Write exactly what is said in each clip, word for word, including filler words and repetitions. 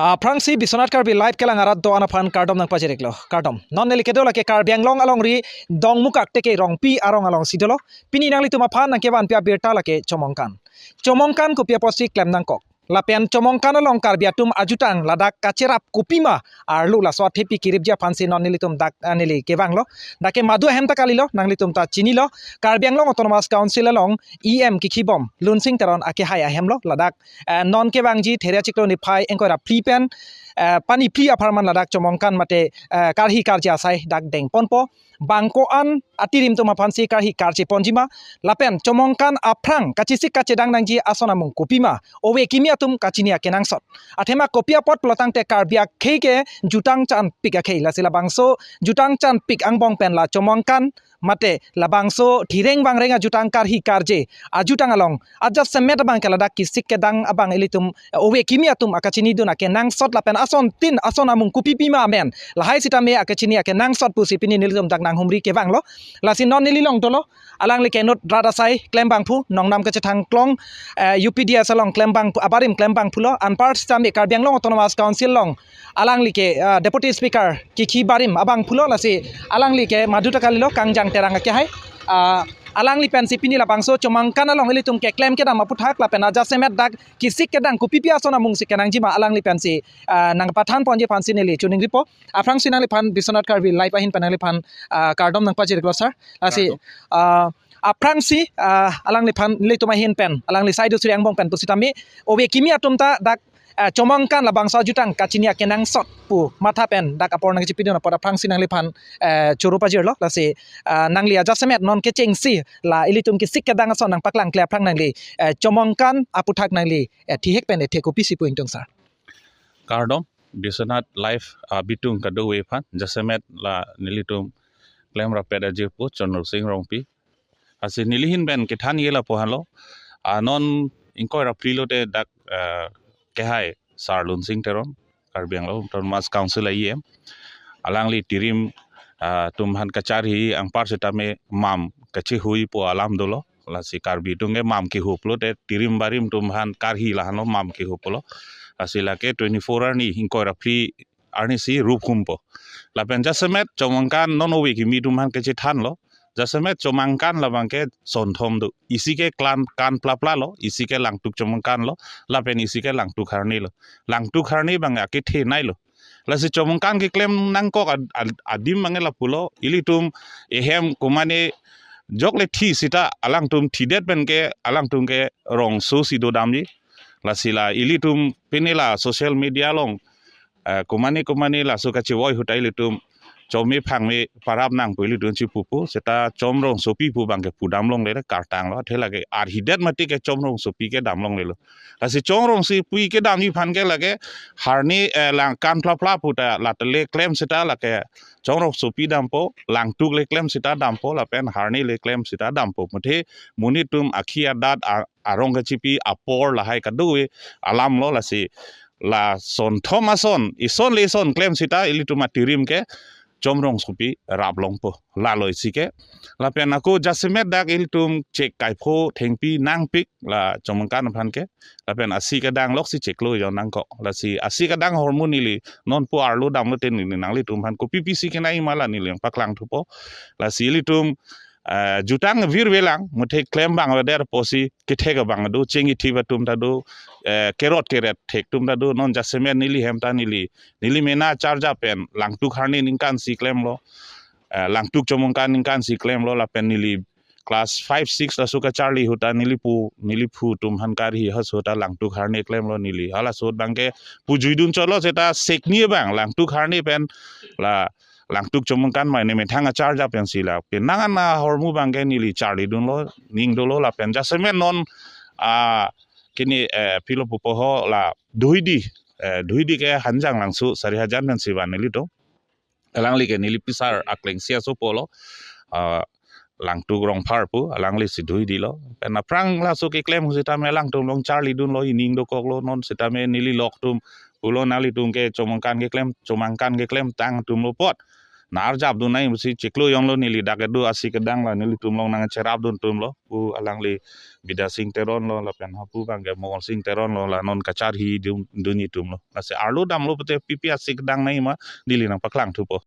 Aphrangsi Biswanath Karbi Live kelang arat do-an aphan kardom nangpajir-iklo. Kardom. Non neli kedo lake Karbi Anglong alongri Dongmukak teke Rongpi arong alongsi dolo. Pini nanglitum aphan nangkevanpi abirta lake Chomangkan. Chomangkan kopi apotsi klem nangkok? Lapen Chomangkan along Karbi atum ajutang ladak kacherap kopima arlo, laso athepi kiripji aphansi non nelitum dak, ah, neli kevanglo. Dak ke madu ahem ta kalilo, nanglitum ta chinilo. Karbi Anglong Autonomous Council along E M kikhibom Lunsing Teron akehai ahemlo ladak, eh, non kevangji There achiklo niphai ingkoi ra phli pen, eh, pani phli apharman ladak Chomangkan mate, eh, karhi karje asai dak dengponpo. Bang ko-an atirim atum aphansi karhi karje ponjima, lapen Chomangkan aphrang kachesik kachedang nangji ason amung kopima, ove kimi atum kachini akenangsot. Athema kopi apot pulotangte Karbi akhei ke jutang chanpik akhei, lasi labangso jutang chanpik angbong pen la Chomangkan mate labangso thireng vangreng ajutang karhi karje ajutang along ajasemet abang ke ladak kesik kedang abang ilitum, eh, ove kimi atum akachinidun akenangsot lapen asontin ason amung kopipima amen lahai sitame akachini akenangsot pusi pini nelitum dak nanghumri kevanglo. Lasi non neli along dolo, alangli ke inut rat asai klembangphu, nongnam kachethang klong, eh, U P D S along klembangphu, abarim klembangphulo, anpar sitame Karbi Anglong Autonomous Council along alangli ke, ah, Deputy Speaker kikhi barim abangphulo, lasi alangli ke madu ta kalilo, Kangjang Terang akehai. Ah, alangli pensi pini labangso Chomangkan along ilitum keklem kedam aphuthak lapen ajasemet dak kesik kedang kopipi ason amungsi kenangjima alangli pensi, ah, nangpathan ponji aphansi neli choningripo. Aphrangsi nangliphan Biswanath Karbi Live ahin pen nangliphan, ah, kardom nangpajir-iklo sir. Lasi, kardom. Ah, aphrangsi, ah, alangliphan nelitum ahin pen, alangli Sai Dusri angbong pen pusitame, ove kimi atum ta dak, ah, Chomangkan labangso ajutang kachini akenangsot pu matha pen dak apor nangchipidun apot aphrangsi nangliphan, eh, choro pajirlo. Lasi, ah, nangli ajasemet non kechengsi la ilitum kesik kedang ason nangpaklangkle aphrang nangli, eh, Chomangkan aphuthak nangli, eh, thihek pen ethe kopisi pu ingtung sir? Kardom, Biswanath Live, ah, bitung kadokave aphan, jasemet la nelitum klem rapet ajirpo Chonrosing Rongpi. Lasi neli ahin pen kethan ye lapu anlo. Ah, non ingkoi ra phli lote dak, ah, kehai sir Lunsing Teron, Karbi Anglong Autonomous Council a E M. Alangli tirim, ah, atum aphan kacharhi anpar sitame mam kachehuipo alam dolo. Lasi Karbi atum ke mam kehuplo te tirim barim atum aphan karhi lahenlo mam kehuplo. Lasi lake twenty-four arni ingkoi ra phli arnisi rup humpo. Lapen jasemet Chomangkan non ove kimi atum aphan kachethanlo. Jasemet Chomangkan labang ke sonthom do. Isi ke klan kan plapla lo, isi ke Langtuk Chomangkan lo, lapen isi ke Langtuk Harne lo. Langtuk Harne abang akethe nei lo. Lasi Chomangkan keklem nangkok ad-, ad-, adim abang ke lapulo, ilitum ehem komane jokle thi sita alangtum thidet pen ke alangtum ke rongso si dodamji. Lasi la ilitum pini la social media along, eh, komane komane laso kachevoi ahut ta ilitum chome phangme parap nang pu ilitum chipupo, seta chom rongsopi pu abang ke pudam longle, kartang lo, athe lake arhidet mati ke chom rongsopi kedam longlelo. Lasi chom rongsopi kedamji aphan ke lake Harne, eh, lang kan plapla pu ta la tele klem seta lake chom rongsopi dampo, Langtuk le klem seta dampo, lapen Harne le klem seta dampo. Muthe monit atum akhi adat a-, arong kachipi apor lahai kadokave alam lo, lasi la sonthom ason, ison le ison klem seta ilitum atirim ke chom rongsopi rap longpo. Lalo isi ke. Lapen ako jasemet dak ilitum chek kaipho thengpi nangpik la Chomangkan aphan ke. Lapen asi kedang loksi cheklo jo nangkok. Lasi asi kedang ahormu neli non pu arlo damlote neli nanglitum aphan kopipisi kenangji ma la neli nangpaklang thupo. Lasi ilitum, eh, jutang virvelang, muthe klem abang avedet apotsi kethek abang do, chengithip atum ta do, eh, kerot keret thek atum ta do, non jasemet neli hem ta neli, neli mena charja pen Langtuk Harne ningkan si klemlo, eh, Langtuk Chomangkan ningkan si klemlo, lapen neli class five, six laso kacharli ahut ta neli pu, neli phu atum aphan karhi ahut ta Langtuk Harne klemlo neli. Halaso ahut abang ke pujuidun cholo seta sekni abang Langtuk Harne pen la Langtuk Chomangkan mai ne methang acharja pensi la. Penang an ahormu abang ke neli charlidunlo, ning dolo lapen jasemet non, ah, kini, eh, pilo pupo ho la Duidi, eh, Duidi ke Hanjanglangso Sarihajan pensi van nelitum. Alangli ke neli pisar aklengsi asopo lo, ah, Langtuk Rongphar pu, alangli si Duidi lo. Pen aphrang laso keklem ahut sitame alangtum along charlidunlo, ining dokoklo, non sitame neli lok atum pulo nanglitum ke Chomangkan keklem, Chomangkan keklemtang atum lo apot. Na arjap dun nangji pusi chiklo jonglo, neli dak kedo asi kedang la nelitum along nangcherap dun atum lo. Pu alangli Bidya Sing Teron lo, lapen hapu abangke Mongol Sing Teron lo, la non kacharli dun, dunji atum lo. Lasi arlo damlo pute pipi asi kedang nangji ma neli nangpaklang thupo.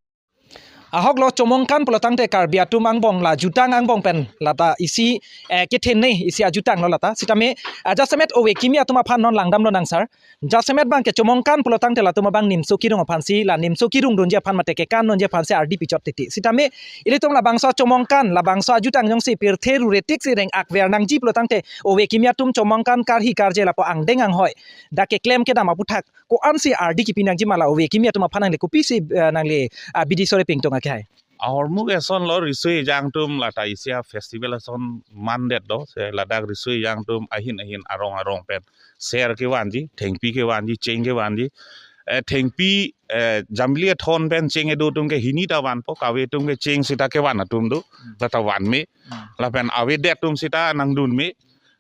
Ahok lo Chomangkan pulotangte Karbi atum angbong la jutang angbong pen lata isi, eh, kethenei isi ajutang lo lata. Sitame, eh, jasemet ove kimi atum aphan non langdam lonang sir. Jasemet abangke Chomangkan pulotangte latum abang nimso kirung aphansi, la nimso kirung dunji aphan mate kekan dunji aphansi ardi pichot titi. Sitame ilitum labangso Chomangkan, labangso ajutang jongsi pirthe rure tik si reng-akver nangji pulotangte ove kimi atum Chomangkan karhi karje lapu angdeng anghoi dak keklem kedam aputhak ko-ansi ardi kipi nangji ma la ove kimi atum aphan nangli kopisi, eh, nangli, ah, bidi sore pingtung akehai? Ahormu ke eson lo, riso ejang atum lata isi a-festival ason mandet do, se ladak riso ejang atum ahin ahin arong arong pen ser kevanji, thengpi kevanji, cheng kevanji. Eh, thengpi, eh, Jamili athon pen cheng kedo atum ke hini ta vanpo, kave atum ke cheng sita kevan atum do, lata vanme. Hmm. Lapen avedet atum sita nangdunme.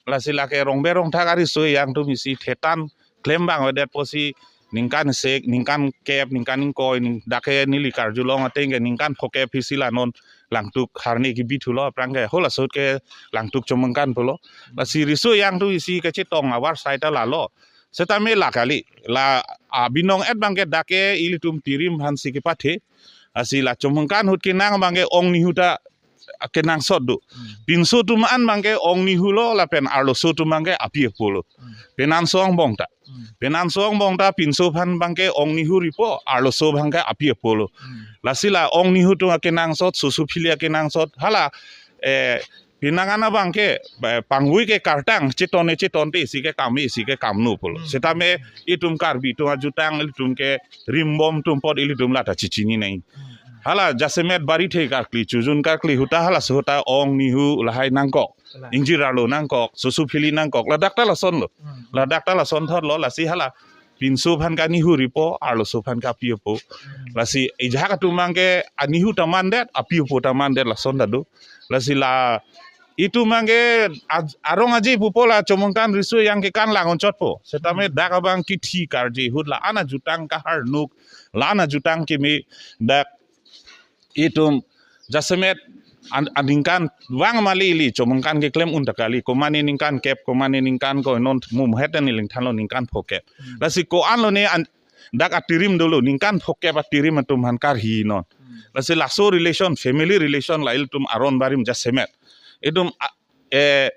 Lasi lake rongbe rongthak ariso ejang atum isi thetan klem abang avedet pusi ningkan sek, ningkan kep, ningkan ingkoi, ning, dak ke neli karjulong ateng ke ningkan phokep hisi la non Langtuk Harne kebi thulo, aphrang ke halaso ahut ke Langtuk Chomangkan pulo. Lasi riso ejang atum isi kachetong avar sai ta lalo. Sitame la kali, la abinong et abangke dak ke ilitum Tirim aphansi kepathe. Lasi la Chomangkan ahut kenang abangke ong nihu ta kenangsot do. Hmm. Pinso atum an abangke ong nihu lo, lapen arloso atum abangke api apo lo. Hmm. Penanso angbong ta. Hmm. Penanso angbong ta pinso aphan abangke ong nihu ripo, arloso abangke api apo lo. Hmm. Lasi la ong nihu atum akenangsot, soso phili akenangsot, hala, eh, penang an abangke, eh, pangvui ke kartang, chetone chetonte isi ke kam, isi ke kam no pulo. Hmm. Sitame itum Karbi atum ajutang, ilitum ke rimbom atum apot ilitum lata chechini nangji. Hmm. Hala jasemet Barithe karkli, Chojun karkli ahut ta halaso ahut ta ong nihu lahai nangkok. Kalang. Ingjir arlo nangkok, soso phili nangkok, ladak ta lason lo. Hmm. Ladak ta lason thot lo, lasi hala pinso aphan ke anihu ripo, arloso aphan ke api apo. Hmm. Lasi ejahak atum abangke anihu ta mandet, api apo ta mandet, lason ta do. Lasi la itum abangke aj-, arong aje pupo la Chomangkan riso ejang kekan lang-un chotpo. Sitame dak abang kithi karje ahut la-an ajutang kaharnuk, la-an ajutang keme dak itum jasemet an-, aningkan vang mali ili Chomangkan keklem un ta kali, komane ningkan kep, komane ningkan ko non mum het neli ning thanlo ningkan phokep. Hmm. Lasi ko-an lo ne an-, dak a Tirim dolo, ningkan phokep a Tirim atum aphan karhi non. Hmm. Lasi laso relation, family relation la ilitum aron barim jasemet. Itum a-, eh,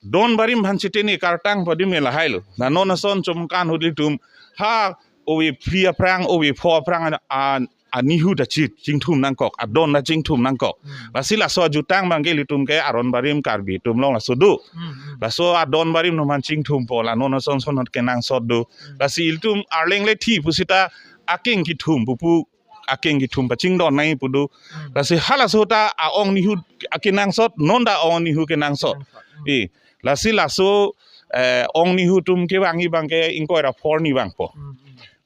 don barim aphan chitini kartang padim lahai lo. Na non ason Chomangkan ahut ilitum ha ove phli aphrang, ove pho aphrang an, an, anihu ta chit, chingthum nangkok, adon ta chingthum nangkok. Hmm. Lasi laso ajutang abangke ilitum ke aron barim Karbi atum along laso do. Hmm, hmm. Laso adon barim atum aphan chingthumpo, la non ason son ahut kenangsot do. Hmm. Lasi ilitum arleng le thi pusita akeng kethum pupu akeng kethum pachingdon nangji pu do. Hmm. Lasi halaso ahut ta a-ong nihu akenangsot, non ta ong nihu kenangsot. Kenangsot. Hmm. Eh, lasi laso, eh, ong nihu atum kevangji abangke ingkoi ra phor ni vangpo. Hmm, hmm.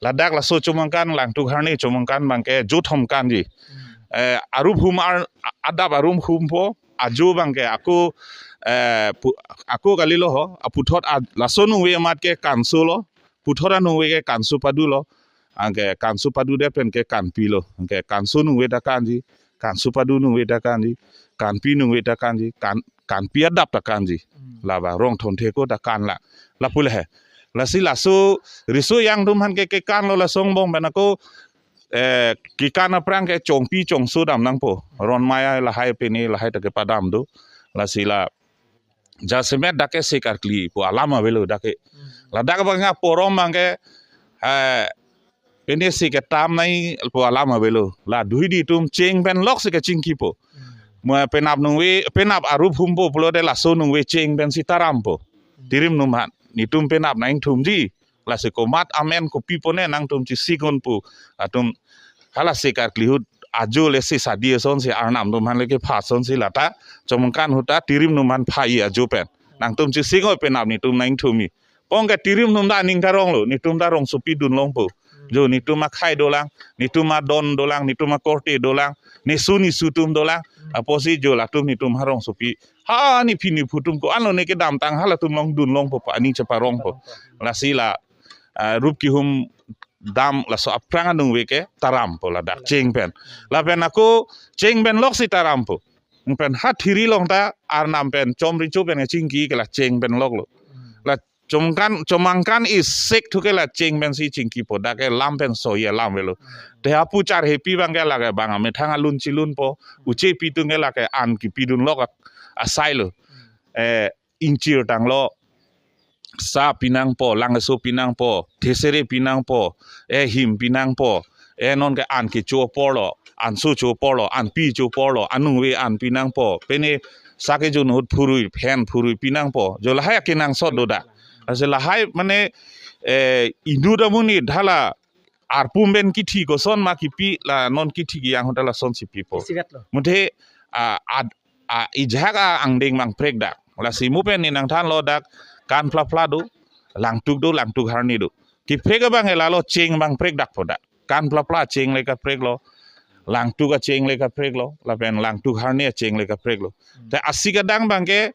Ladak laso Chomangkan, Langtuk Harne Chomangkan abangke jothom kanji. Hmm. Eh, arup hum ar-, a-, adap arup humpo, ajo abangke ako, eh, pu-, ako kalilo ho, aputhot a-, laso nungve amat ke Kanso lo, puthot anungve ke Kanso Padu lo, anke Kanso Padu det pen ke Kanpi lo, anke Kanso nungve ta kanji, Kanso Padu nungve ta kanji, Kanpi nungve ta kanji, Kan-, Kanpi adap ta kanji. Hmm. Laba rong thon theko ta kan la, lapu le he. Lasi laso riso ejang atum aphan ke kekan lo laso angbong pen ako, eh, kekan aphrang ke chongpi chongso dam nangpo. Ron maya lahai pene lahai ta kepadam do. Lasi la jasemet dak ke se karkli pu alam avelo dak ke. Hmm. Ladak abang aporom abangke, eh, pene se ketam nangji pu alam avelo. La duhidi atum cheng pen lok se kachingkipo. Hmm. Mo penap nungve, penap arup humpo pulote laso nungve cheng pensi tarampo. Hmm. Tirim atum aphan. Netum penap nangthumji. Lasi komat amen kopi pone nangtum chesik-un pu. Atum hala se karkli ahut ajo le se sadi ason si arnam atum aphan le kepha ason si lata Chomangkan ahut ta Tirim atum aphan pha-i ajo pen. Nangtum chesik-un penap netum nangthumji. Pong ke Tirim atum ta aning karong lo, netum ta rongsopi dun longpo. Jo netum akhai dolang, netum adon dolang, netum akorte dolang, nesu nesu atum dolang. Apotsi jo latum netum arongsopi. Ha nephi nephu atum ko-an lo ne kedamtang halatum along dun longpo pa aning cheparongpo. Lasi la, ah, rup kehum dam laso aphrang anung veke tarampo ladak cheng pen. Lapen ako cheng pen loksi tarampo. Pen ha thiri along ta arnam pen chom recho pen chingki ke la cheng pen loklo. La chomangkan, chomangkan isik thu ke la cheng pensi chingkipo, dak ke lam pen soye lam velo. Te hapu charhepi abang ke lake bang amethang alun chilunpo, uche pitung ke lake an kipidun lok asai lo. Eh, ingchir tanglo, sa pinangpo, langso pinangpo, thesere pinangpo, eh, him pinangpo, eh, non ke an kecho aporlo, anso cho aporlo, anpi cho aporlo, anung ve an pinangpo, pene sa kejun ahut phurui, phen phurui pinangpo, jo lahai akenangsot do dak. Lasi lahai mane, eh, inut amonit hala arpum pen kithi koson ma kipi, la non kithi kejang ahut lasonsi pipo. Isivetlo. Muthe, ah, ad-, ah, ijak a angdeng abang prek dak. Lasi mo pen ne nangthanlo dak kan phla phla do, langtuk do, langtuk harni do. Kiprek abang ke lalo cheng abang prek dakpo dak. Kan phla phla cheng le kapreklo, langtuk acheng le kapreklo, lapen langtuk harni acheng le kapreklo. Hmm. Te asik adang abang ke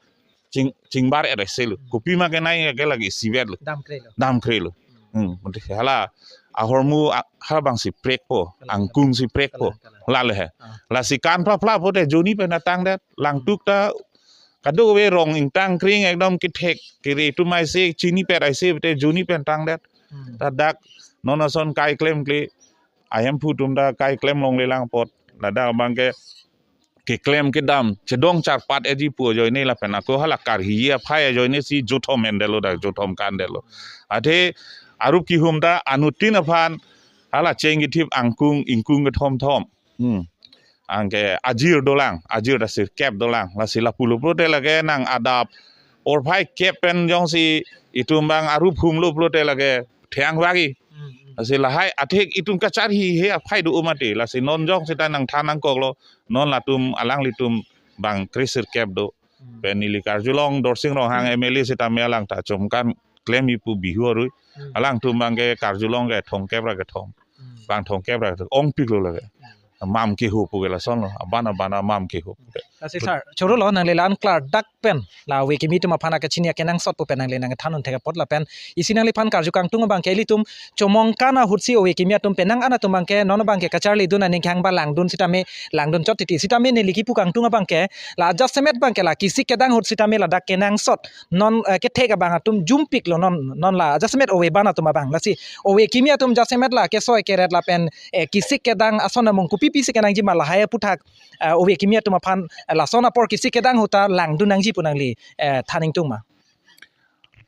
ching, chingbar et aiselo. Hmm. Kopima kenai ke lake isivetlo. Dam krelo. Dam krelo. Hmm. Hmm, muthe hala ahormu a-, ha abangsi prekpo, kalang, angkungsi prekpo. Kalang, kalang. Lale he. Ah. Lasi kan phla phla pote joni pen atangdet, langtuk ta kadokave rong ingtang kring ekdom kethek kere atum aise chinipet aise pote joni pen tangdet. Hmm. Ta dak non ason kai klemkle, ahemphu atum ta kai klem longlelang apot, ladak abang ke keklem kedam chedong charpat eji pu ajoine lapen ako hala karhi aphai ajoinesi jothom endetlo dak, jothom kandetlo. Athe arup kihum ta anuttin aphan hala cheng kethip angkung ingkung kethom thom. Hmm. Anke ajir dolang, ajir ta sirkep dolang. Lasi lapulo pulote lake nang adap porphai kep pen jongsi itum abang arup humlo pulote lake thengvagi. Hmm, hmm. Lasi lahai athek itum kacharhihe aphai do mati. Lasi non jongsi ta nangthan nangkoklo, non latum alanglitum abang kre sirkep do. Hmm. Pen neli karjulong Dorsing Ronghang, hmm, M L A sitame alang ta chomangkan klem ipu bihu arui. Hmm. Alangtum abang ke karjulong ke thomkep ra kethom. Hmm. Bang thomkep ra kethom. Ongpiklo lake. Hmm. Mam keho pu ke lasonlo. Aban aban a mam keho. Lasi sir, chorolo nangli la-an klardak pen la ove kimi atum aphan akachini akenangsot pu pen nangli nangthan un thek apot lapen isi nangliphan karju kangtung abang ke ilitum chomangkan ahutsi ove kimi atum penang an atum abang ke non abang ke kacharlidun aning kehang ba langdun sitame langdun chot titi sitame neli kipu kangtung abang ke la jasemet abang ke la kesik kedang ahut sitame ladak kenangsot non, eh, kethek abang atum jumpiklo non, non la jasemet ove ban atum abang. Lasi ove kimi atum jasemet la kesoi keret lapen, eh, kesik kedang ason amung kopipisi kenangji ma lahai aputhak, eh, ove kimi atum aphan, eh, lason apor kesik kedang ahut ta langdun nangji pu nangli, eh, than ingtung ma?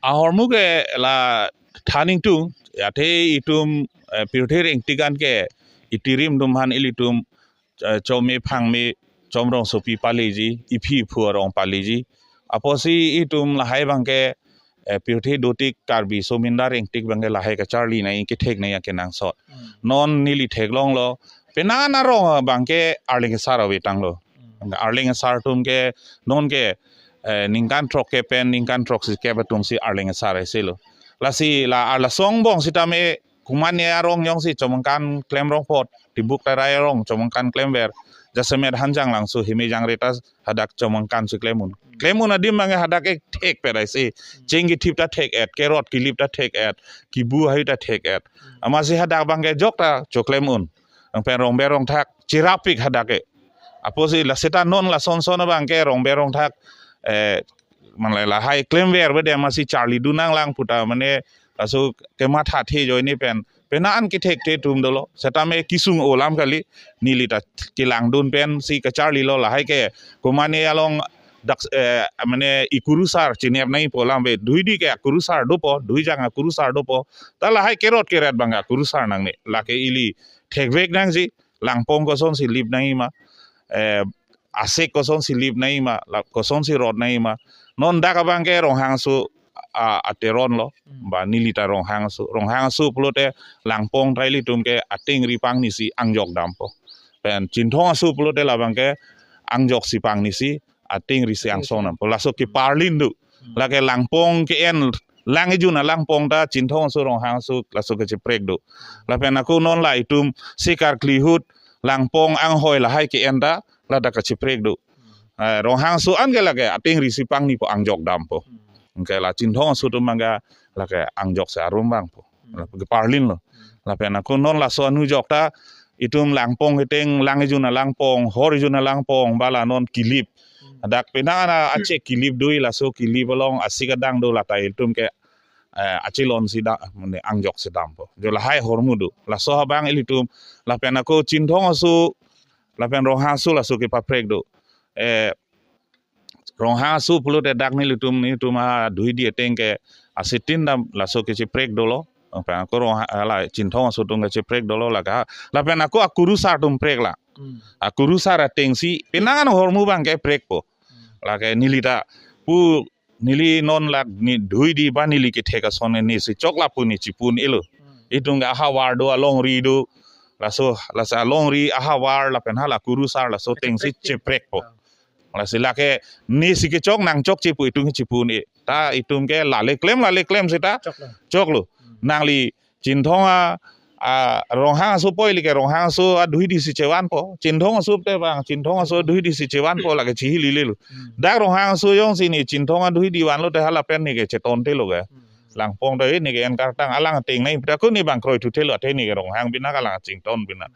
Ahormu ke la than ingtung, athe itum, eh, pirthe rengtik an ke itirim atum aphan ilitum, eh, chome phangme, chomrong sopi paleji, iphi iphu arong paleji. Apotsi itum lahai abang ke, eh, pirthe dotik Karbi somindar rengtik abang ke lahai kacharli nai kethek nai akenangsot. Hmm. Non neli theklonglo, penang an arong abang ke Arleng asar avetanglo. Hmm. Arleng asar atum ke non ke, eh, ningkan throkkep pen ningkan throksi kep atumsi Arleng asar aiselo. Lasi la arla song bong sitame komatne arong jongsi chomangkan klemrong apot, Dibuk Terai arong chomangkan klemver, jasemet Hanjanglangso Himejang reta hadak chomangkansi klem un. Klem un adim abang ke hadak ke thekpet aise. Cheng kethip ta thek-et, kerot kelip ta thek-et, kebu ahui ta thek-et. Amatsi hadak abang ke jok ta choklem un. Nang pen rongber rongthak cherapik hadak ke. Apotsi la seta non lasonson abang ke rongber rongthak, eh, mane lahai klemver bede amatsi charlidun nanglang pu ta mane laso kemathathe ajoine pen penang an kethekthe atum dolo. Setame kesung alam kali, neli ta kelangdun pensi kacharlilo, lahai ke komatne along dak, eh, mane ikurusar chinep nangpo alam ave, duidi ke akurusar dopo, duijang akurusar dopo. Ta lahai kerot keret abang akurusar nangne. Lake ili thekvek nangji, langpong kosonsi lip nangji ma, eh, asek kosonsi lip nangji ma, la kosonsi rot nangji ma. Non dak abang ke Ronghangso a, ateronlo, hmm, ba neli ta Ronghangso. Ronghangso pulote langpong ta ilitum ke atengri pangnisi angjok dampo. Pen Chinthong aso pulote labang ke angjoksi pangnisi atengri si angsong dampo. Laso keparlin do. Hmm. Lake langpong ke-en lang ejun alangpong ta Chinthong aso Ronghangso laso kacheprek do. Lapen ako non la itum si karkli ahut langpong anghoi lahai ke-en ta ladak kacheprek do. Eh, Ronghangso an ke lake atengri si pangnipo, angjok dampo. Hmm. Anke la Chinthong aso atum abang ke lake angjoksi arum vangpo. Hmm. Lake parlin lo. Hmm. Lapen ako non laso anu jok ta itum langpong keteng, lang ejun alangpong, hor ejun alangpong, bala non kilip. Dak penang ana achek kilip doi, laso kilip along asik adang do, lata ilitum ke, eh, achelon si da, mane angjok si dampo. Jo lahai ahormu do. Laso abang ilitum, lapen ako Chinthong aso, lapen Ronghang aso laso kepaprek do. Eh, Ronghang aso pulote dak nelitum, nelitum a Duidi ateng ke asitin dam laso kecheprek dolo. Lapen ako Ronghang, ala Chinthong aso atum kecheprek dolo lake. Lapen ako akurusar atum preklang. Hmm. Akurusar ateng si penang an ahormu abang keprekpo. Hmm. Lake neli ta pu, neli non lake ne Duidi ba neli kethek ason ne si chok lapu ne chipu-un-elo. Hmm. Itum ke ahavar do, alongri do. Laso, laso alongri, ahavar lapen hala kurusar laso ateng si cheprekpo. Cheprekpo. Lasi lake ne si kechok nangchokche pu itum chipu-un-e. Ta itum ke lale klem, lale klem seta choklo. Choklo. Hmm. Nangli Chinthong a, a, Ronghang aso pu ili ke Ronghang aso a Duidi si chevanpo. Chinthong aso te bang, Chinthong aso Duidi si chevanpo, lake chihili lelo. Hmm. Dak Ronghang aso jongsi ne Chinthong a Duidi vanlo te hala pen ne ke cheton thelo ke. Hmm. Langpong te ne ke en kartang alang ateng nai, ta ko ne bang kroithu thelo, athe ne ke Ronghang bina, alang Chinthong bina.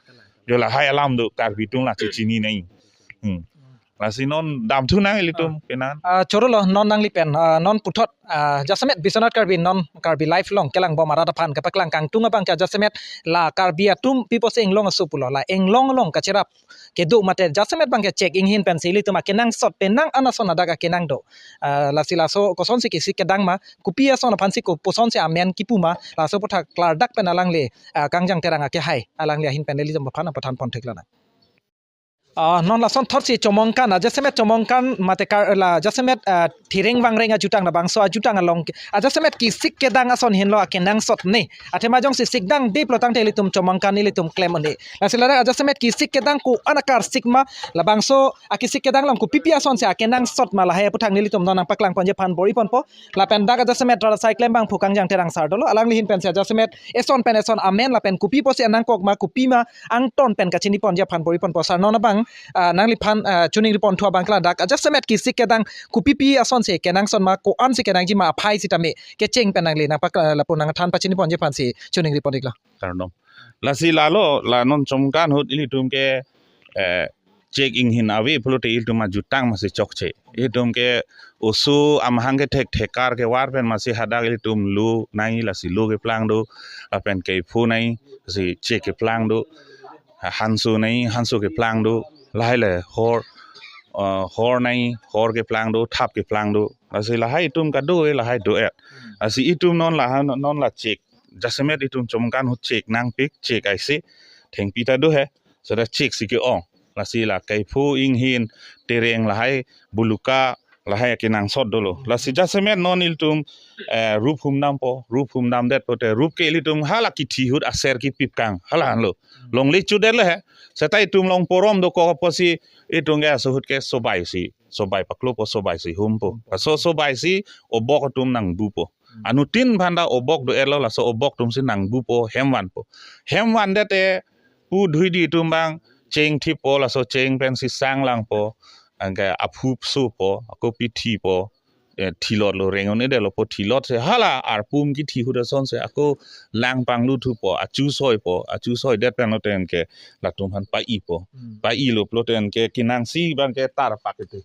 Jo lahai alam do, Karbi atum la chechini nai. Hmm. Lasi non damthu nang ilitum, ah, penan. Ah, chorolo non nangli pen, ah, non puthot, ah, jasemet Biswanath Karbi non Karbi Live along kelang bom arat aphan kepaklang kangtung abang ke jasemet la Karbi atum pi pusi inglong aso pulo, la inglong along kacherap kedo mate jasemet abang ke chek inghin pensi ilitum akenangsot penang an ason adak akenang do. Ah, lasi laso kosonsi kesik kedang ma, kopi ason aphansi koposonsi amen kipu ma, laso aputhak klardak pen alangli, ah, Kangjang Terang akehai, alangli ahin pen ilitum aphan apathan pon theklo nang. Ah, non lason thotsi Chomongkan, ah, jasemet Chomongkan mate Kar-, la jasemet, ah, Thireng Vangreng ajutang labangso ajutang along ke, ah, jasemet kesik kedang ason henlo akenangsot ne. Athema jongsi sikdang dip lo tangte ilitum Chomongkan ilitum klem un-e. Lasi ladak, ah, jasemet kesik kedang ko-an akarsik ma, labangso akesik kedang along kopipi asonsi akenangsot ma, lahai aputhak nelitum non nangpaklang ponji aphan bor-i ponpo. Lapen dak, ah, jasemet rat asai klembangpo Kangjang Terang sar dolo, alangli ahin pensi, ah, jasemet eson pen eson amen lapen kopi pusi anangkok ma, kopi ma angton pen kachini ponji aphan bor-i ponpo sar. Non abang, ah, nangliphan, ah, choningri ponthu abang ke ladak, ah, jasemet kesik kedang kopipi asonsi kenangsot ma, ko-ansi kenangji ma aphai sitame kecheng pen nangli nangpak, ah, lapu nangthan pachini ponji aphansi choningri pon iklo. Kardom. Lasi lalo, la non Chomongkan ahut ilitum ke, eh, chek inghin ave pulote ilitum ajutang masi chokche. Ilitum ke oso amahang kethek thekar kevar pen masi hadak ilitum lo nai, lasi lo keplang do, lapen keipho nai, lasi chek keplang do, hanso nai, hanso keplang do, lahai le hor, ah, hor nai, hor keplang do, thap keplang do, lasi lahai itum kado-e, lahai do-et. Lasi itum non lahai, non la chek, jasemet itum Chomongkan ahut chek nangpik, chek aisi, thengpi ta do he, seta chek si ke-ong. Lasi la keipho, inghin, tereng, lahai buluka, lahai akenangsot dolo. Lasi jasemet non ilitum, eh, rup humdampo, rup humdamdet pote, rup ke ilitum hala kithi ahut aser kipip kang, hala anlo. Longle chudetlo he. Seta itum longpo rom dokok apotsi itum ke aso ahut ke sobai si, sobai paklopo, sobai si humpo. Laso sobai si obok atum nangbupo. Anuttin aphan ta obok do-etlo, laso obok atumsi nangbupo, hem vanpo. Hem vandet te pu Duidi atum abang cheng thippo, laso cheng pensi sang langpo, anke aphu supo, ako pithipo, eh, thilot lo, reng un-edetlo po, thilot si hala arpum kithi ahut asonsi ako lang panglut thupo, achu soipo, achu soidet pen lote anke latum aphan pa-ipo. Hmm. Pa-ilo pulote anke kenangsi abang ke tar pakethe.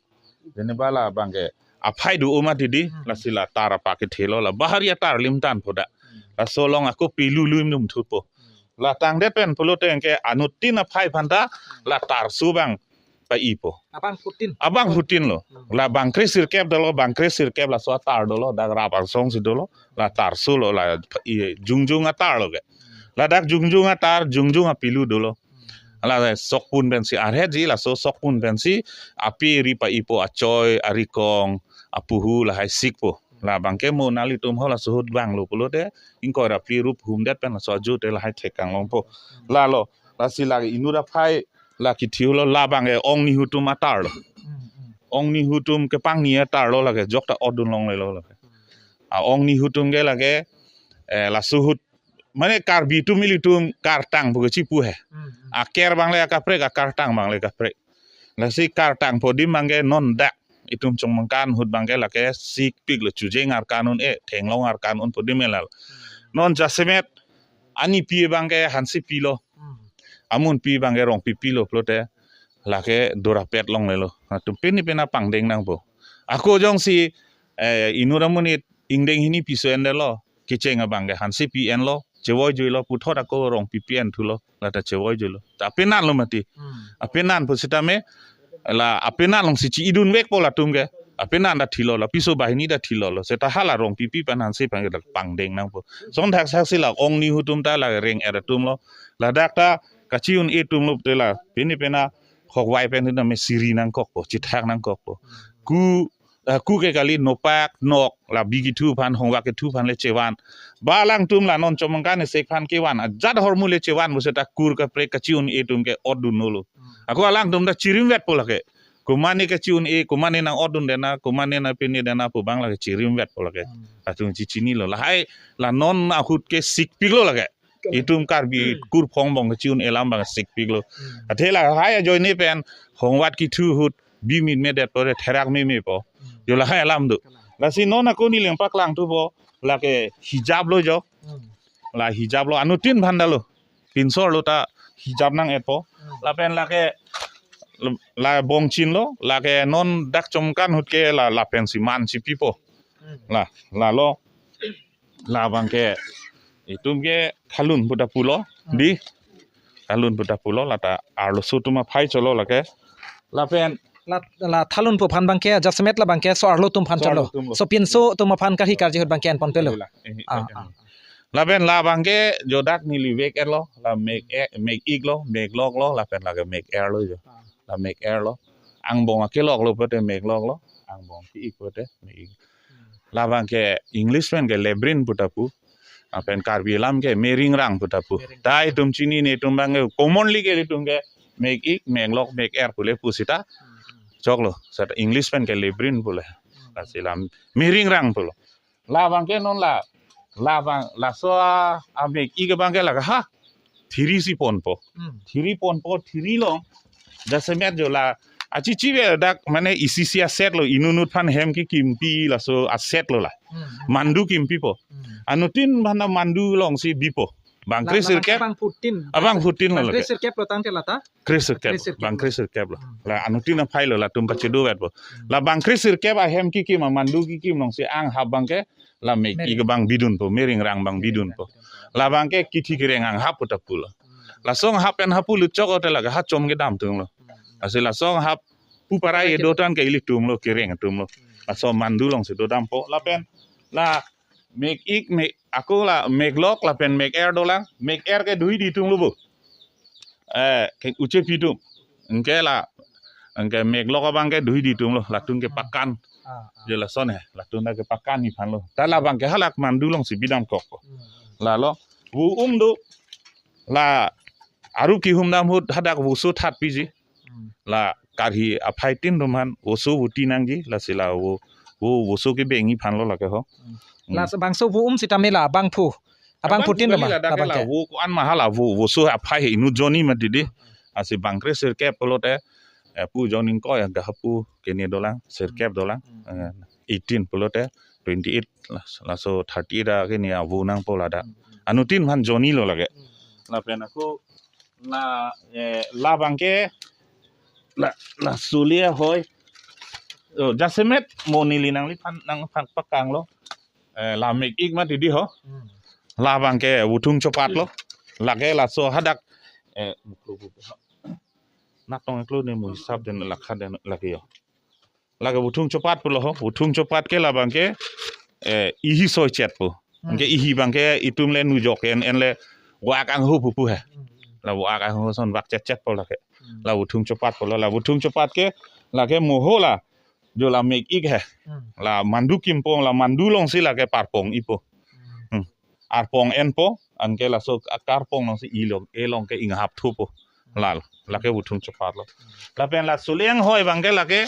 Jene bala abang ke aphai do-o mati di, hmm, lasi la tar pakethelo, la bahari atar limtan po da. Hmm. Laso along ako pelu lim dum thupo. Hmm. La tangdet pen pulote anke anuttin aphai aphan ta, hmm, la tarso abang pa-ipo. Abangphutin. Abangphutin lo. Hmm. La bangkre sirkep dolo, bangkre sirkep laso atar dolo, dak rap angsong si dolo, la tarso lo, la i, jongjong atar lo ke. Hmm. Ladak jongjong atar, jongjong apelu dolo. Hmm. La sokpun pensi arhetji, laso sokpun pensi api ri pa-ipo, achoi, arikong, apuhu, lahai sikpo. La abang ke mo nanglitum ho laso ahut vanglo pulote, ingkoi ra phli rup humdet pen laso ajo te lahai thek kanglongpo. Lalo, lasi lake inut aphai, la kithi ahut lo, la abang ke ong nihu atum atar lo. Hmm, hmm. Ong nihu atum kepangni atar lo lake, jok ta odun longlelo lake. A ong nihu atum ke lake, eh, laso ahut, mane Karbi atum ilitum kartang pu kechipu he. Hmm, hmm. Aker abang le akaprek, akartang abang le akaprek. Lasi kartang po adim abang ke non dak itum Chomongkan ahut abang ke lake sikpik lo, chujeng arkan un-e, thenglong arkan un po adim e lalo. Hmm. Non jasemet Anipi abangke Hansepi lo. Hmm. Amunpi abangke Rongpipi lo pulote lake durapet longlelo. Latum pini pena pangdeng nangpo. Ako jongsi, eh, inut amonit ingdeng hini piso endetlo, kecheng abangke Hansepi enlo, chevoi juilo, puthot ako Rongpipi enthulo, lata chevoi juilo. Ta apenan lo mati. Hmm. Apenan pusitame, la apenan alongsi chi-idunvekpo latum ke. Apenan ta thilo, la piso banghini ta thilo lo. Seta hala Rongpipi pen Hanse pen ke pangdeng nangpo. Song thakthak si la ongni ahutum ta la reng-er atum lo. Ladak ta kachi-un-e atum lo te la pini pena hokvai pen ta me siri nangkokpo, chithak nangkokpo. Ku, eh, ku ke kali, nopak nok, la bi kethu aphan, hongvak kethu aphan le chevan. Ba alangtum la non chomangkan esek aphan kevan, ajat ahormu le chevan puseta kur kaprek kachi-un-e atum ke otdun nolo. Hmm. Ako alangtum ta chirimvetpo lake. Komatne kachi-un-e, komatne nang-otdun detna, komatne nang pini detna pu abang lake chirimvetpo lake. Hmm. Latum chichinilo. Lahai la non ahut ke sikpik lo lake. Itum Karbi kurphong bong kachi-un-e alam abang sikpik lo. Hmm. Athe lahai ajoine pen hongvak kethu ahut bi mitme detpo re therak memepo. Hmm. Jo lahai alam do. Lasi non ako neli nangpaklang thupo lake hijab lo jo. Hmm. La hijab lo, anuttin aphan ta lo. Pinsor lo ta hijab nang-etpo. Hmm. Lapen lake la bongchin lo, lake non dak chomangkan ahut ke la, lapensi man si pipo. Hmm. La, lalo. Labangke itum ke thalun pu ta pulo. Hmm. Di thalun pu ta pulo, lata arloso atum aphai cholo lake. Lapen la, la thalun pu aphan abangke, jasemet labangke so arlo atum aphan so cholo. Arlo atum lo. So pinso atum aphan karhi karji ahut abangke enponpelo. Ila, eh, Ah, eh, ah. Lapen labangke jo dak neli vek-erlo, la mek-e, mek-ik lo, meklok lo, lapen lake mek-er lo jo. Ah. La mek-er lo. Angbong akelok lo pulote meklok lo, angbong ke-ik pulote mek-ik. Hmm. Labangke English pen ke labyrinth pu ta pu. Lapen Karbi alam ke meringrang pu ta pu. Meringrang. Ta itum chinine atum abangke commonly ke itum ke mek-ik, meklok, mek-er pule pu seta. Hmm, hmm. Choklo, seta English pen ke labyrinth pule. Hmm. Lasi la meringrang pulo. Labangke non la, labang, laso a, amek-ik abangke lake ha thiri si ponpo. Hmm. Thiri ponpo, thiri along. Jasemet jo la, achichi ve dak mane isi isi aset lo, inut inut aphan hem kekimpi laso aset lo la. Hmm, hmm. Mandu kimpipo. Hmm. Anuttin aphan ta mandu alongsi bipo. Bang la, kre la sirkep. Bang phutin. Abang phutin lo Bang kre lake. Sirkep lo tangte lata. Kre sirkep, Kre sirkep bang lo. Kre sirkep lo. Hmm. La anuttin aphai lo, latum pachedovetpo. Hmm. La bang kre sirkep ahem kekim, amandu kekim alongsi anghap abangke, la mek-ik Mering. Abang bidunpo, meringrang abang Meringrang bidunpo. Bidunpo. Labangke kithi kereng anghap pu ta pulo. Hmm. Laso anghap pen ha pulut chok ote lake ha chom kedam atum lo. Hmm. Lasi laso anghap pu parai Parai kedo kedo. Tan ke ilitum lo, kereng atum lo. Hmm. Laso mandu alongsi dodampo, lapen la mek-ik, mek, ako la meklok lapen mek-er dolang, mek-er ke duhi di atum lo bo. Eh, ke uche pitum. Anke la, anke meklok abangke duhi di atum lo, latum ke pakan. Ah, ah. Je lason he, latum ke pakan ni aphan lo. Ta labangke halak mandu alongsi bidamkokpo. Hmm. Lalo, vo-um do, la arup kehum dam ahut hadak voso thatpiji. Hmm. La karhi aphaitin atum aphan voso voti nangji, lasi la vo, vo, voso kebengji aphan lo lake ho. Hmm. Hmm. La bangso vo-um sitame la bangphu. Abangphutin abangphu atum kali ma, la dak ke la labangke. Vo ko-an ma hala vo, voso aphai he inut jonni mati di. Hmm. Lasi bang kre sirkep pulote, eh, pu jonni ko ya ga pu kene dolang, sirkep dolang. Hmm. Eh, eighteen pulote, twenty-eight, las-, laso thirty-eight a kene avo nangpo ladak. Hmm, hmm. Anuttin aphan jonni lo lake. Hmm, hmm. Lapen ako la, eh, labangke la, la suli ahoi. Oh, jasemet mo neli nangliphan nangphan paklang lo. Eh, la mek-ik mati di ho. Hmm. Labangke vuthung chopat lo. Lake laso hadak, eh, natong eklo ne mo hisap den lakha den lake yo. Lake vuthung chopat pulo ho, vuthung chopat ke labangke, eh, ihi soi chetpo. Hmm. Anke ihi abangke itum le nujok en, en le vak angho pupu he. Hmm. La vak angho ason vak chetchetpo lake. Hmm. La vuthung chopat pulo, la vuthung chopat ke lake moho la jo la mek-ik he. Hmm. La mandu kimpo, la mandu alongsi lake parpong-ipo. Hmm. Hmm. Arpong enpo, anke laso akarpong alongsi ilong, elong ke inghap thupo. Lal, lake vuthung chopat lo. Lapen la suli anghoi abangke lake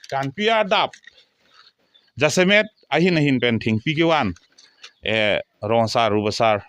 kanpi adap. Jasemet ahin ahin pen thengpi kevan. Eh, rong asar, rup asar.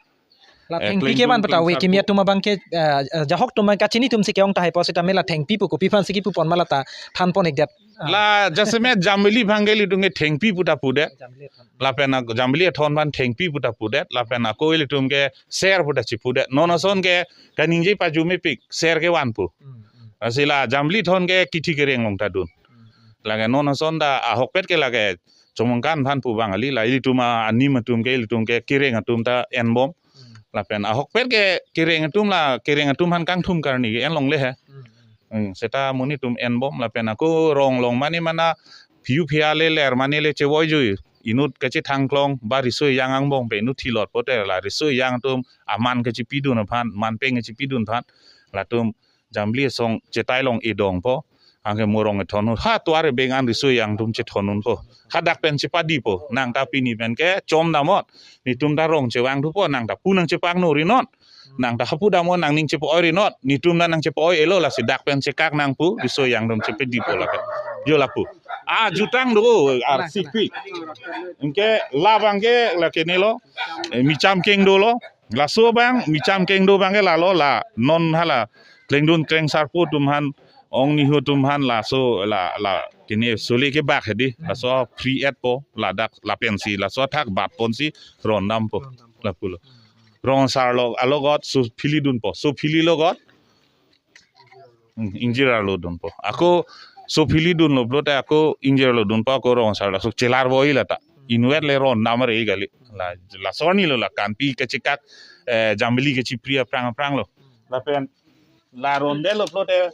La eh, thengpi kleng ke tum, van pata kleng we kimi sarpo atum abang ke, eh, eh, jahok atum kachini atum si ke-ong tahai pu sitame la thengpi pu kopi aphan si kipu pon ma la ta than pon-ikdet. Ah. La jasemet Jambili abang ke ilitum ke thengpi pu ta pudet. Jambili athon. Lapen ak-, Jambili athon aphan thengpi pu ta pudet. Lapen ako ilitum ke ser pu ta chipudet. Non ason ke kaningje pajumepik ser ke van pu. Hmm, hmm. Lasi la Jambili athon ke kithi kereng along ta dun. Hmm, hmm. Lake non ason ta ahokpet ke lake Chomongkan aphan pu abang kali, la ilitum a-, anim atum ke, ilitum ke kereng atum ta enbom. Hmm. Lapen ahokpet ke kereng atum la, kereng atum aphan kangthum karni ke enlongle he. Hmm, hmm. Hmm, seta monit atum enbom, lapen ako rong along mane mana phiu phia le ler mane le chevoijui. Inut kachethang klong ba riso ejang angbong pen inut thilot pote la riso ejang atum aman kachepidun aphan, manpeng kachepidun aphan. Latum Jambili asong chetai along edongpo. Anke mo rong ethon un. Ha tovar ebeng an riso ejang atum chethon unpo. Hadak pen chepadipo. Nang ta pini pen ke chom damot. Netum ta rong chevang thupo. Nang ta pu nangchepakno ri non. Nang ta hapu damot nangning chepa-oi ri non. Netum ta nangchepa-oi-elo lasi dak pen chekak nang pu. Riso ejang atum chepadipo lake. Jo lapu. Ah, jutang do. Arsi pi. Anke labang ke lake nelo. Eh, micham keng dolo. Laso abang, micham keng do abang ke lalo la, non hala, klengdun kleng sarpo atum aphan, ong nihu atum aphan laso, la, la, kini suli kebak hedi, laso free et po, ladak, lapen si, laso athak bat pon si, ron dampo, lapulo. Rong asar lo, alogot, so phili dunpo, so phili logot, Hmm, ingjir arlo dunpo. Ako so phili dunlo pulote ako ingjir arlo dunpo, ako rong asar laso chelar voi la ta. Inutvet le ron dam re kali. La, laso arni lo la kanpi kachekak, eh, Jambili kachepri aphrang aphrang lo. Lapen la rondetlo pulote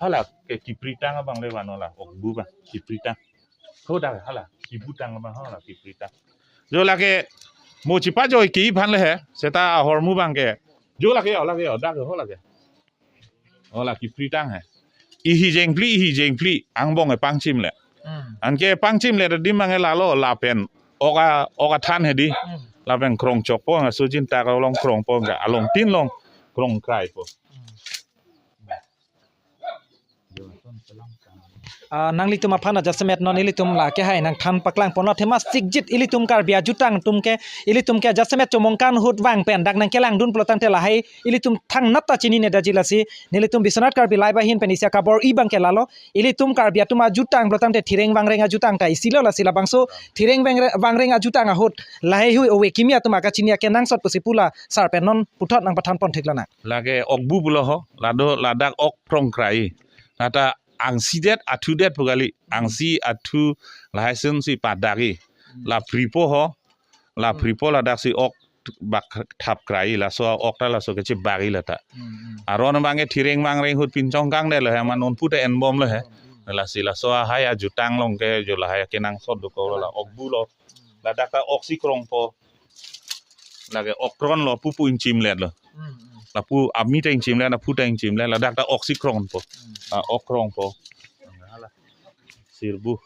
hala ke kipritang abang le vano la, okbu abang, kipritang. Hodak hala, kibutang abang hala, kipritang. Jo lake mo chepajoi ke aphan le he, seta ahormu abang ke. Jo lake, o lake, o dak, o lake. O la kipritang he. Ihi jengphli, ihi jengphli, angbong e pangchimle. Hmm. Anke pangchimle adim abang ke lalo lapen. Ok a, ok athan hedi. Hmm. Lapen krong chokpo, nga sujin tak along krongpo, nga along tin along krong kraipo. Hmm. Ah, nanglitum aphan ajasemet non ilitum la kehai nangthan paklang ponlo, athema sikjit ilitum Karbi ajutang atum ke, ilitum ke ajasemet Chomongkan ahut vang pen dak nangkelangdun pulo tangte lahai ilitum thangnat ta chinine daji lasi, nelitum Biswanath Karbi Live ahin pen isi akabor-i abang ke lalo, ilitum Karbi atum ajutang pulo tangte thireng vangreng ajutang ta isi lo, lasi labangso thireng vangre-, vangreng ajutang ahut lahai hui ove kimi atum akachini akenangsot pusi pu la sar pen non puthot nangpathan pon theklo nang. Lake okbu pulo ho, lado ladak ok krong krai. Nata angsi det, athu det pu kali, angsi athu lahai ason si padak-i. La phripo ho, la phripo ladak si ok bak thap krai, laso ok ta laso kachebak-i la ta. Hmm, hmm. Aron abang ke thireng vangreng ahut pinchong kangdetlo he, ma non pu ta enbomlo he. Hmm, hmm. Lasi laso ahai ajutang along ke jo lahai akenangsot dokoklo la okbu lo. Ladak ta ok si krongpo. Lake ok kronlo, pupu ingchimletlo. Hmm, hmm. Lapu ami ta ingchimlet, lapu ta ingchimlet, ladak ta ok si krongpo. Hmm. Ah, ok krongpo. Sirbu.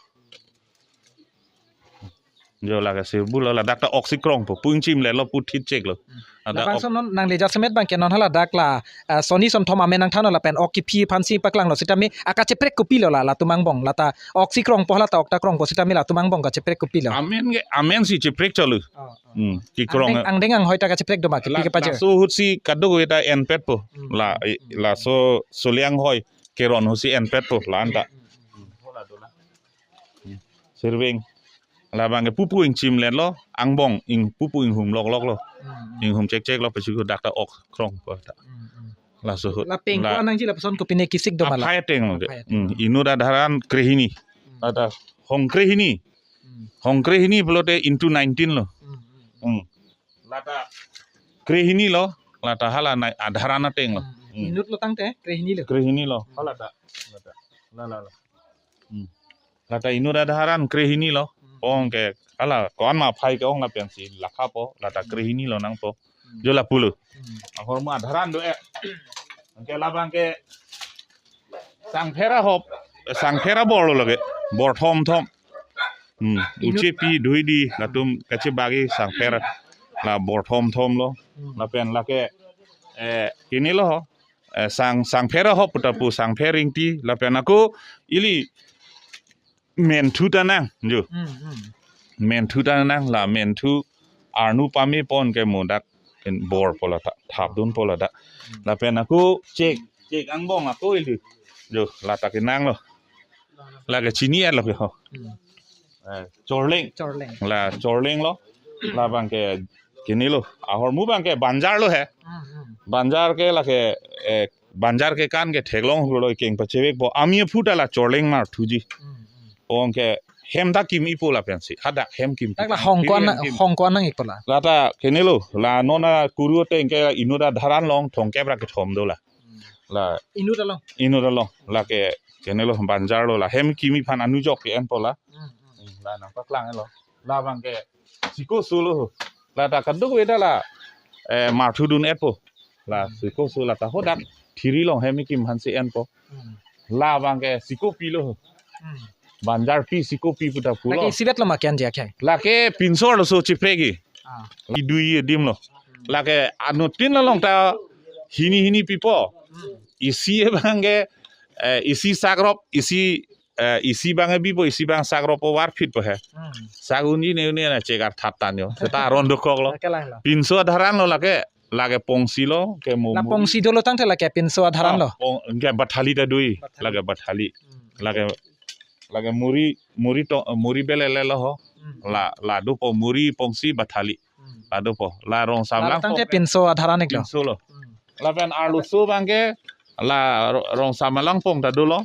Jo lake sirbu lo, ladak ta ok si krongpo. Pu ingchimletlo, pu thitcheklo. Hmm. Ladak ok. Labangso non nangli jasemet abang ke non hala dak la, ah, soni sonthom amen nangthanlo lapen ok kiphi aphan si paklanglo sitame akacheprek kopilo la, latum angbong, lata ok si krongpo, lata ok ta krongpo sitame latum angbong kacheprek kopilo. Amen ke, amen si cheprek cholo. Oh, oh. Hmm, kikrong. Angdeng, angdeng anghoi ta kacheprek do ma, kipi la, kepajir. Laso ahut si kadokave ta enpetpo. Hmm. La, hmm, i, hmm, laso soli anghoi keron ahut si enpetpo, la-an ta. Hmm, hmm, hmm. Sirveng. Labang ke pupu ingchimletlo, angbong ing pupu inghum lokloklo. Hmm. Inghum chekcheklo, pesiku dak ta ok krongpo ta. Hmm, hmm. Laso ahut. La pengko la anangji lapuson kopine kisik do ma la. Aphai ateng lo de. Aphai ateng. Hmm. Inut adharan krehini. Hmm. Ada hong krehini. Hmm. Hong krehini pulote into nineteen lo. Hmm, hmm, hmm. Hmm. Lata krehini lo, lata hala nai adharan ateng lo. Hmm. Hmm. Inut lo tangte krehini lo. Krehini lo. Hmm. Hala ta. Lata. La, la, la. Hmm. Lata inut adharan krehini lo. Hmm. Pong ke, hala, ko-an ma aphai ke-ong lapen si lakhapo, lata krehini lo nangpo. Hmm. Jo lapulo. Hmm. Ahormu adharan do-e. Anke labang ke sangpher ahop, sangpher abor lo lake, bor thom thom. Hmm. Inut. Uchepi, dhuidi, latum kachebak-i sangpher la bor thom thom lo. Hmm. Lapen lake, eh, kini lo ho. Eh, sang, sangpher ahop pu ta pu sangpher ingti, lapen ako ili menthu ta nang, jo. Hmm, hmm. Menthu ta nang, la menthu arnu pame pon ke mo dak pen bor po la ta, thapdunpo ladak. Lapen ako chek, chek angbong ako ili. Jo, la ta kenanglo. La ke chini-etlo ke ho. Hmm. Eh, chorleng. Chorleng. La chorleng lo. Labang ke kinilo. Ahormu abang ke banjar lo he. Hmm, hmm. Banjar ke la ke, eh, banjar ke kan ke theklong hurlo keng pachevekpo. Ami aphu ta la chorleng mar thuji. Hmm, hmm. Ong ke hem ta kim-ikpo lapensi. Hadak hem kim. Dak la hong ko-an, hem kim. Hong ko-an nang-ikpo la. La ta kinilo. La non akuru ateng ke inut adharan along thomkep ra kethom do la. Hmm. La inut along. Inut along. La ke kinilo banjar lo la. Hem kim-ik aphan anujok ke-enpo la. Hmm, hmm. Hmm, la nangpaklang lo. Labang ke siko sulo. La ta kadokave ta la, eh, mar thudun-etpo. La siko su la ta hadak thiri along hem kim aphansi enpo. Hmm. Labang ke sikopi lo. Hmm. Banjarpi sikopi pu ta pulo. La ke isivet lo ma ke-enji akhai? La ke pinso arloso chiprek-i. Ah. Idui adim lo. La ke anuttin along ta hini hini pipo. Hmm. Isi abang ke, eh, isi sakrop, isi, eh, isi abang bipo, isi abang sakroppo, varphitpo he. Hmm. Sak unji ne une na chekar thap tan jo. Seta aron dokok lo. La ke lang lo. Pinso adharan lo la ke, la ke pongsi lo, ke mo-, la muri. Pongsi dolo tangte la ke pinso adharan lo. Ah, pong, ke bathali ta dui, bathali. La ke bathali. Hmm. La ke, la ke muri, muri to, muri belele lo ho. Hmm. La, la dopo muri pongsi bathali. Hmm. La dopo. La rongsam la lang tangte pong ke pinso adharan-iklo. Pinso lo. Hmm. Lapen arloso abang ke la ro-, rongsam langpong ta dolo.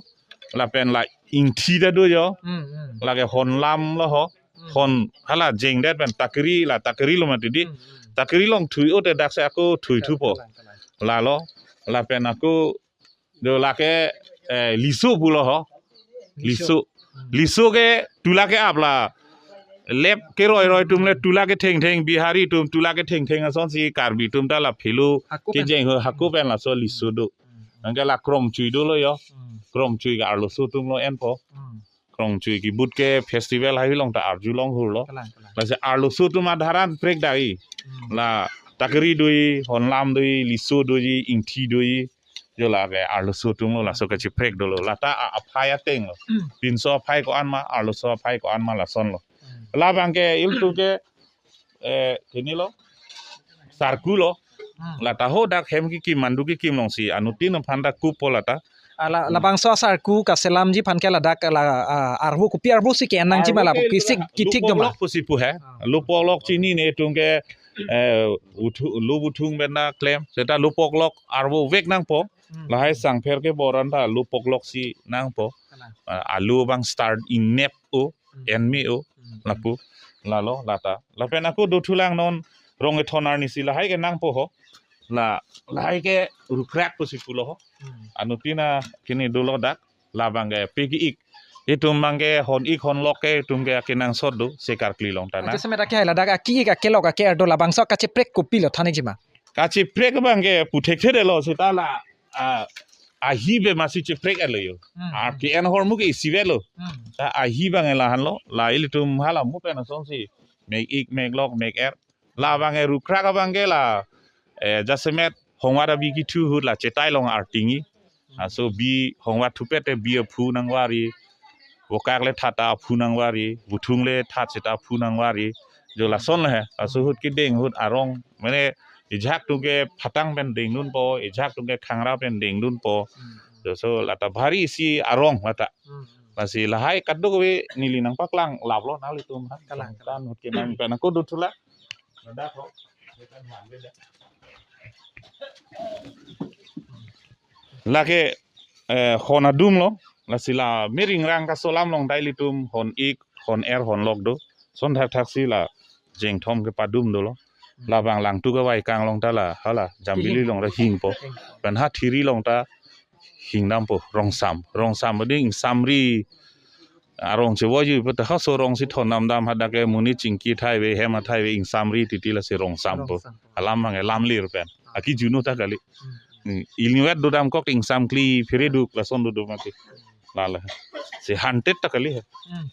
Lapen la ingthi ta do jo. Hmm, hmm. La ke honlam lo ho. Hmm. Hon hala jengdet pen takri la takri lo mati di. Hmm, hmm. Takri along thui-o te daksi ako thui thupo. Kalang, kalang, kalang. La lo. Lapen ako do la ke, eh, liso pulo ho. Liso. Liso. Hmm. Liso ke tula ke-ap la. Lep keroi-roi atum le tula kethengtheng, Bihari atum tula kethengtheng asonsi Karbi atum ta la philo. Hako pen. Kejeng ho hako pen laso liso do. Hmm. Anke la krongchui dolo jo. Hmm. Krongchui ke arloso atum lo enpo. Hmm. Krongchui kibut ke festival haihui along ta arjulong hurlo. Kalang, kalang. Lasi arloso atum adharan prekdak-i. Hmm. La takri dui, honlam dui, liso dui, ingthi dui. Jo la ke arloso atum lo laso kachiprek dolo. La ta a-, aphai ateng lo. Hmm. Pinso aphai ko-an ma, arloso aphai ko-an ma lason lo. Hmm. Labang ke ilitum ke, eh, kinilo. Sarku lo. Hmm. La ta hadak hem kekim, mandu kekim alongsi anuttin aphan ta kupo la ta. Ah, la, labangso asarku kaselamji aphan ke ladak la, ah, arvo kopi arvo si ke-en nangji ma la, arvo ke kisik la, kithik do ma? Lopoklok pusi pu he. Ah. Lopoklok chinine atum ke, eh, uthu-, lo buthung pen ta klem. Seta lopoklok arvo vek nangpo. Hmm. Lahai sangpher keboran ta lopoklok si nangpo. Kalang. Ah, alu abang start ingnep-o. Hmm. Enme-o, hmm, lapu, la lo, la ta. Lapen ako dothulang non rong ethon arni si lahai ke nangpo ho. La, lahai ke rukrak pusi pulo ho. Hmm. Anuttin akini dolo dak, labang ke pegi-ik. Itum abang ke hon-ik honlok ke itum ke akenangsot do, se karkli along ta na. Jasemet akhai ladak aki-ik akelok ake-er do labangso kachiprek kopilo than-ikji ma? Kachiprek abang ke pu thekthe detlo seta la, ah, ahi pen masi chiprek-etlo jo. Hmm, ah, hmm. Ke-en ahormu ke isivet lo. Hmm. Ta ahi abang ke la-an lo, la ilitum hala mo pen asonsi mek-ik, meklok, mek-er. Labang ke rukrak abang ke la, eh, jasemet hongvat abi kithu ahut la chetai along arting-i. Laso bi hongvat thupet te bi aphu nangvari. Vokak le that ta aphu nangvari. Vuthung le that seta aphu nangvari. Jo lason le he. Laso ahut kedeng ahut arong. Mane ejahak atum ke phatang pen dengdunpo. Ejahak atum ke khangra pen dengdunpo. Hmm. Jo so la ta bhari isi arong la ta. Hmm, hmm. Lasi lahai kadokave neli nangpaklang laplo nanglitum ha. Kalang, kalang. Tan ahut ke nang pen ako dothula. Lake, eh, hon adum lo, lasi la mering rang kasolam along ta ilitum hon-ik, hon-er, honlok do. Son thakthak si la jengthom kepadum dolo. Hmm. Labang langtuk kevai kang along ta la, hala, Jambili, kihing, along ta hingpo. Hing. Pen ha thiri along ta hingdampo, rongsam. Rongsam adi ingsamri arong chevoijuipo ta, haso rong si thondamdam hadak ke monit chingki athai ave, hem athai ave, ingsamri titi lasi rongsampo. Rongsam. Alam abang ke lamlir pen. Ah. Akijunu ta kali. Hmm. Hmm. Ilivet dodamkok ingsamkli phere duk lason dodo mati. Lalo. Si haunted ta kali he. Hmm.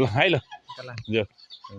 Lahai lo. Kalang. Jo.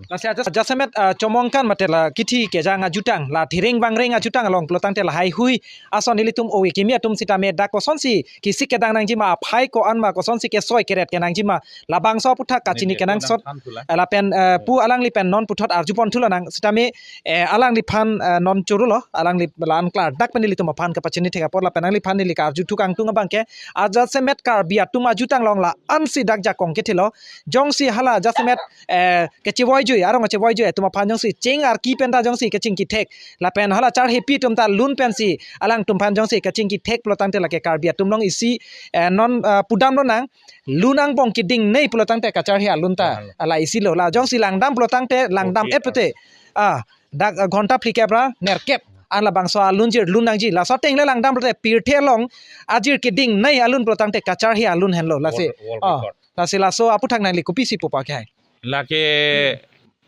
Lasi aja jasemet, ah, Chomongkan mate la kithi kejang ajutang, la thireng vangreng ajutang along pulotangte lahai hui ason ilitum ove kimi atum sitame dak kosonsi kesik kedang nangjima, aphai ko-an ma, kosonsi kesoi keret kenangjima, labangso aputhak kachini kenangsot. Lapen, eh, pu alangli pen non puthot arjupon thulonang sitame, eh, alangliphan, eh, non choro lo, alangli la-an klardak pen ilitum aphan kapachini thek apot lapen alangliphan neli karju thukangtung abangke, ajasemet Karbi atum ajutang along la-ansi dak jakong kethelo, jongsi hala jasemet, eh, kechevoijui, arong kechevoijui atum aphan jongsi cheng arki penta jongsi kachingki thek, lapen hala charhepi atum ta lun pensi alangtum aphan jongsi kachingki thek pulotangte lake Karbi atum along isi, eh, non, eh, pudamlonang, lun angbong keding nei pulotangte kacharhe alun ta. Ala isi lo, la jongsi langdam pulotangte langdam et pute. Ah, dak, eh, ghonta phlikep ra nerkep an labangso alunjir lun nangji. Laso ateng le langdam pulote pirthe along ajir keding nei alun pulotangte kacharhe alun henlo. Lasi, world, world oh, record. Lasi laso aputhak nangli kopisi pupa ke hai? Lake,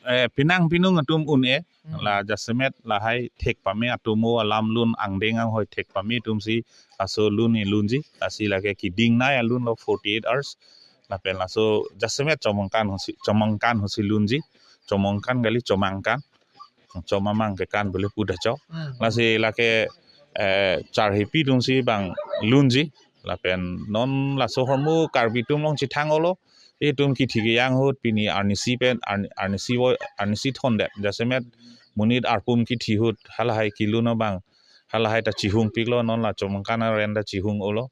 eh, pinang pinung atum un-e, hmm, la jasemet lahai thek pame atum o alam lun angdeng anghoi thek pame atumsi laso lun-e lunji, lasi lake keding nei alun lo forty-eight hours. Lapen laso jasemet Chomongkan hosi, Chomongkan hosi lunji, Chomongkan kali Chomangkan. Chomamang kekan bole puda chok. Hmm. Lasi lake, eh, charhepi atumsi bang lunji. Lapen non laso ahormu Karbi atum along chethang olo. Itum kithi kejang ahut pini arnisi pen, arn-, arnisi voi, arnisi thondet. Jasemet monit arpum kithi ahut halahai kelun abang. Halahai ta chihungpiklo, non la Chomangkan aren ta chihung olo.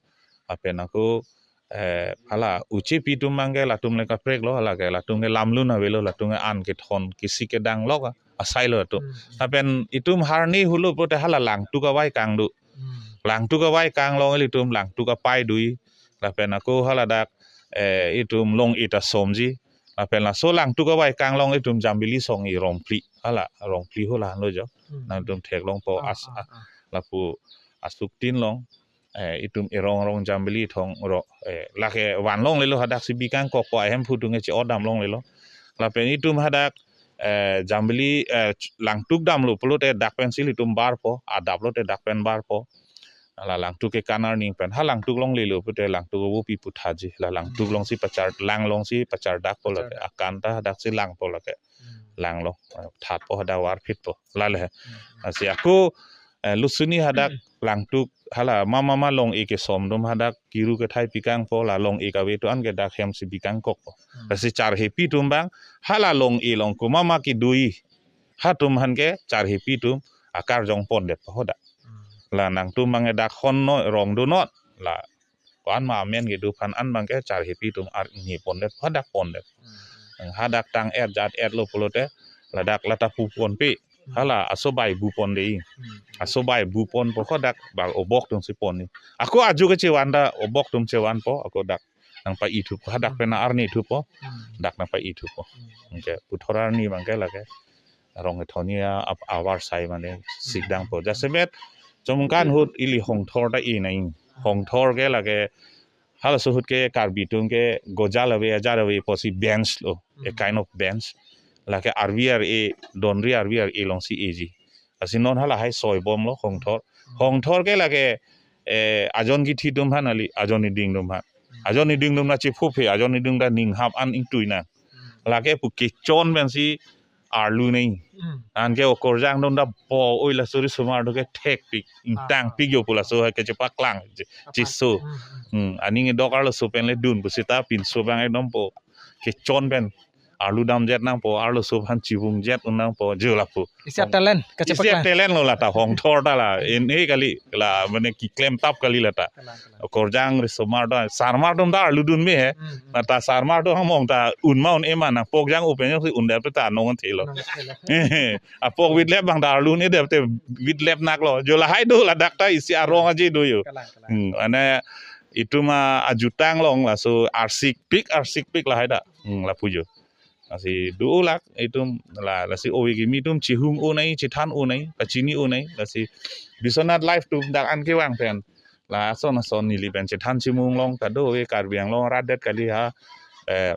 Lapen ako, eh, hala uchepi atum abangke latum le kaprek lo, hala ke latum ke lam lun avelo, latum ke an kethon kesik kedang lok asai lo atum. Hmm. Lapen itum harni hulo pulote hala Langtuk avai kangdu. Hmm. Langtuk avai kanglong ilitum, Langtuk apai dui. Lapen ako hala dak, eh, itum long-e ta somji. Lapen laso Langtuk avai kanglong itum Jambili song-e Rongphli. Hala Rongphli hu lahenlo jo. Hmm. Nangtum theklongpo. Ah, as-, ah, ah, lapu asuktin long. Eh, itum erong rong Jambili thong ro, eh, lake vanlonglelo, hadaksi bikangkokpo, ahemphu atum ke che-otdam longlelo. Lapen itum hadak, eh, Jambili, eh, ch-, Langtuk damlo pulote dak pensi ilitum barpo, adaplote dak pen barpo. La Langtuk kekan arni pen, ha Langtuk longlelo pulote Langtuk avo pi puthaji, la Langtuk longsi pachar, lang longsi pachardakpo lake, pachar, akan ta hadaksi langpo lake. Hmm. Langlo, eh, thatpo hadak varphitpo. Lale. Hmm. Lasi ako, eh, lusuni hadak, hmm, Langtuk hala mama ma long-e kesom atum hadak kiru kethai pikangpo, la long-e kave atum an ke dak hemsi bikangkokpo. Hmm. Lasi charhepi atum abang hala long-e along komat ma kedui, hatum aphan ke charhepi atum akarjong pondetpo hadak. Hmm. La nangtum abang ke dak hon non, rong do non, la ko-an ma amen kedo aphan an abangke charhepi atum arni pondet, hadak pondet. Hmm. Hadak tang-et jat-etlo pulote, ladak lata puponpe. Hmm. Hala asobai bupon dei. Hmm. Asobai buponpo, hadak bang obok atumsi pon ni. Ako ajo kechevan ta obok atum chevanpo, ako dak nangpa-ithupo, hadak, hmm, pen arni thupo, hmm, dak nangpa-ithupo. Hmm. Anke puthot arni abangke lake rong kethom ni a-, ap-, avarsai mane sikdangpo. Jasemet Chomangkan ahut ili Hongthor ta e nai. Hongthor ke lake halaso ahut ke Karbi atum ke gojal ave, ajar ave pusi bench lo, a, hmm, kind of bench. Lake arvi ar-e, donri arvi ar-e longsi eji. Lasi non halahai soibomlo Hongthor. Hmm. Hongthor ke lake, eh, ajon kithi atum aphan kali, ajon iding atum aphan. Hmm. Ajon iding atum ta chephup he, ajon iding ta ninghap an ingtui nang. Hmm. Lake pu kechon pensi arlu nei. Hmm. Anke okorjang atum ta po oi laso risomar atum ke thekpik, ah, ingtangpik jo pu laso ke chepaklang, che-, apa, cheso. Hmm, hmm. Hmm, aning edok arloso pen le dun pusita pinso abang ekdom po kechon pen arlu damjet nangpo, arloso aphan chivungjet un nangpo, jo lapu. Isi a-talent, isi kachepaklang, a-talent lo lata Hongthor ta la. Ene kali la mane keklem tap kali lata. Kalang, kalang. Okorjang risomar ta, sarmar atum ta arlu dun me he. Hmm, hmm. Lata sarmar atum hamong ta un ma un-e ma nangpokjang open jongsi undetpe ta nong thelo. Nong thelo. Apok vitlep abang ta arlu un-edetpe vitlep naklo. Jo lahai do ladak ta isi arong aje do jo. Kalang, kalang. Hmm, ane itum a-, ajutang along laso arsikpik, arsikpik lahai ta. Hmm, lapu jo. Lasi do lak itum la, lasi ove kimi atum chihung-o nai, chethan-o nai, pachini-o nai, lasi Biswanath Live atum dak an kevang pen. Lason ason neli pen chethan chimung long ta do ove Karbi Anglong arat det kali ha, eh,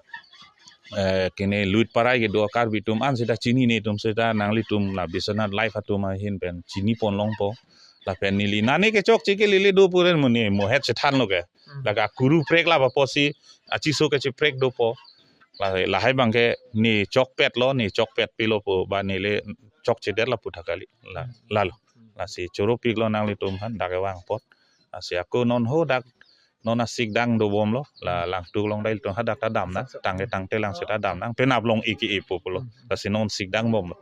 eh, kene Luitparai kedo Karbi atum an seta chinine atum seta nanglitum la Biswanath Live atum ahin pen chinipon longpo. Lapen neli nane kechokche ke lele do puren muni mohet chethanlo ke. Hmm. Lake akuru prek la bapo si achiso kachiprek dopo. La, lahai abangke ne chokpet lo, ne chokpet pilo pu ba neli chokchedet lapu tha kali. La, lalo. Lasi choropiklo nanglitum aphan dak kevang apot. Lasi ako non ho dak non asikdang dobomlo, la Langtuk along dai ilitum hadak ta damnang, tangte tangte lang seta damnang, penap long-e ke-epo pulo. Lasi non sikdang bomlo.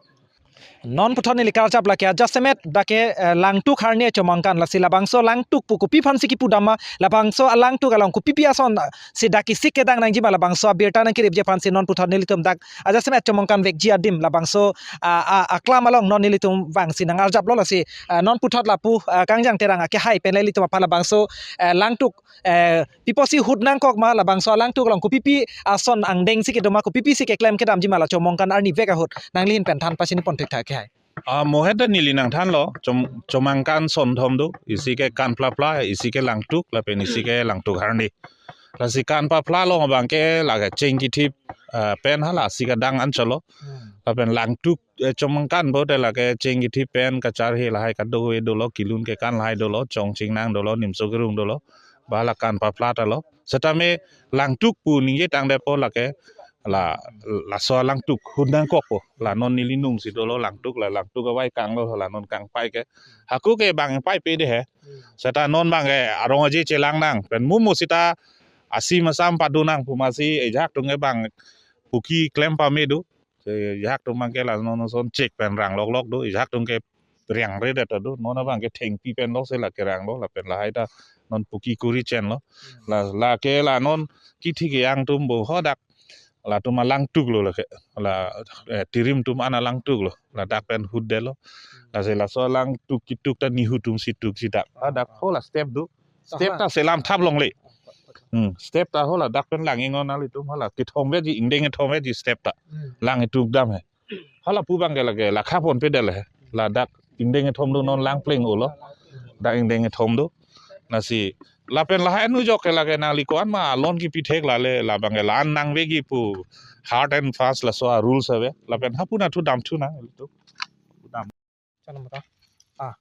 Non puthot neli karjap lake ajasemet dak ke, eh, Langtuk Harni chomangkan, lasi labangso Langtuk pu kopi aphansi kipudam ma, labangso a-Langtuk along kopipi ason si dak kesik kedang nangji ma, labangso abirta nangkeripji aphansi non puthot nelitum dak ajasemet chomangkan vekji adim labangso, ah, ah, aklam along non nelitum vangsi nang-arjaplo, lasi, ah, non puthot lapu, ah, Kangjang Terang akehai pen le ilitum aphan labangso, eh, Langtuk, eh, pi apotsi hut nangkok ma, labangso a-Langtuk along kopipi ason angdengsi kedo ma, kopipisi keklem kedamji ma la chomangkan arnivek ahut nangli ahin pen than pachini pon thek tha akehai. Ah, mo het ta neli nangthanlo, chom-, chomangkan sonthom do, isi ke Kanplapla, isi ke Langtuk, lapen isi ke Langtuk Harni. Lasi Kanplapla along abangke lake cheng kithip, ah, pen hala isi kedang anchotlo. Hmm. Lapen Langtuk, eh, chomangkan bote lake cheng kithip pen kacharhe lahai kadokave dolo, kelun kekan lahai dolo, Chongchingnang dolo, Nimso Kerung dolo, ba la Kanplapla ta lo. Setame Langtuk pu ningje tangdetpo lake la, laso a-Langtuk hut nangkokpo. La non neli nungsi dolo Langtuk, la Langtuk avai kanglo, la non kangpai ke. Hako ke bang paipe de he. Seta non abangke arong aje chelang nang. Pen mumu seta asim asam padu nang pu masi ejahak atum ke bang puki klem pame do. Ejahak atum abangke la non son chek pen rang loklok do. Ejahak atum ke riang redet do. Non abangke thengpi pen lok si la kerang lo, lapen lahai ta non puki kuri chen lo. La, lake la non kithi kejang atum bo ho dak latum a-Langtuk lo lake. La, eh, Tirim atum an a-Langtuk lo. Ladak pen hutdetlo. Lasi laso a-Langtuk kituk ta nihu atum si tukji dak. Hadak ho la step do. Step ta selam thap longle. Hmm, step ta ho ladak pen lang ingon nanglitum, hala kethom veji, ingdeng kethom veji step ta. Hmm. Lang ituk dam he. Hala pu abangke lake la khapon pedal he. Ladak ingdeng kethom do, non lang pleng olo. Dak ingdeng kethom do. Lasi lapen lahai anujok ke lake nangli ko-an ma lon kipi thek la le, labangke la-an nangvekji pu hard and fast laso a-rules ave. Lapen hapu nathu damthu nang ilitum. Dam. Chalo mata. Ah.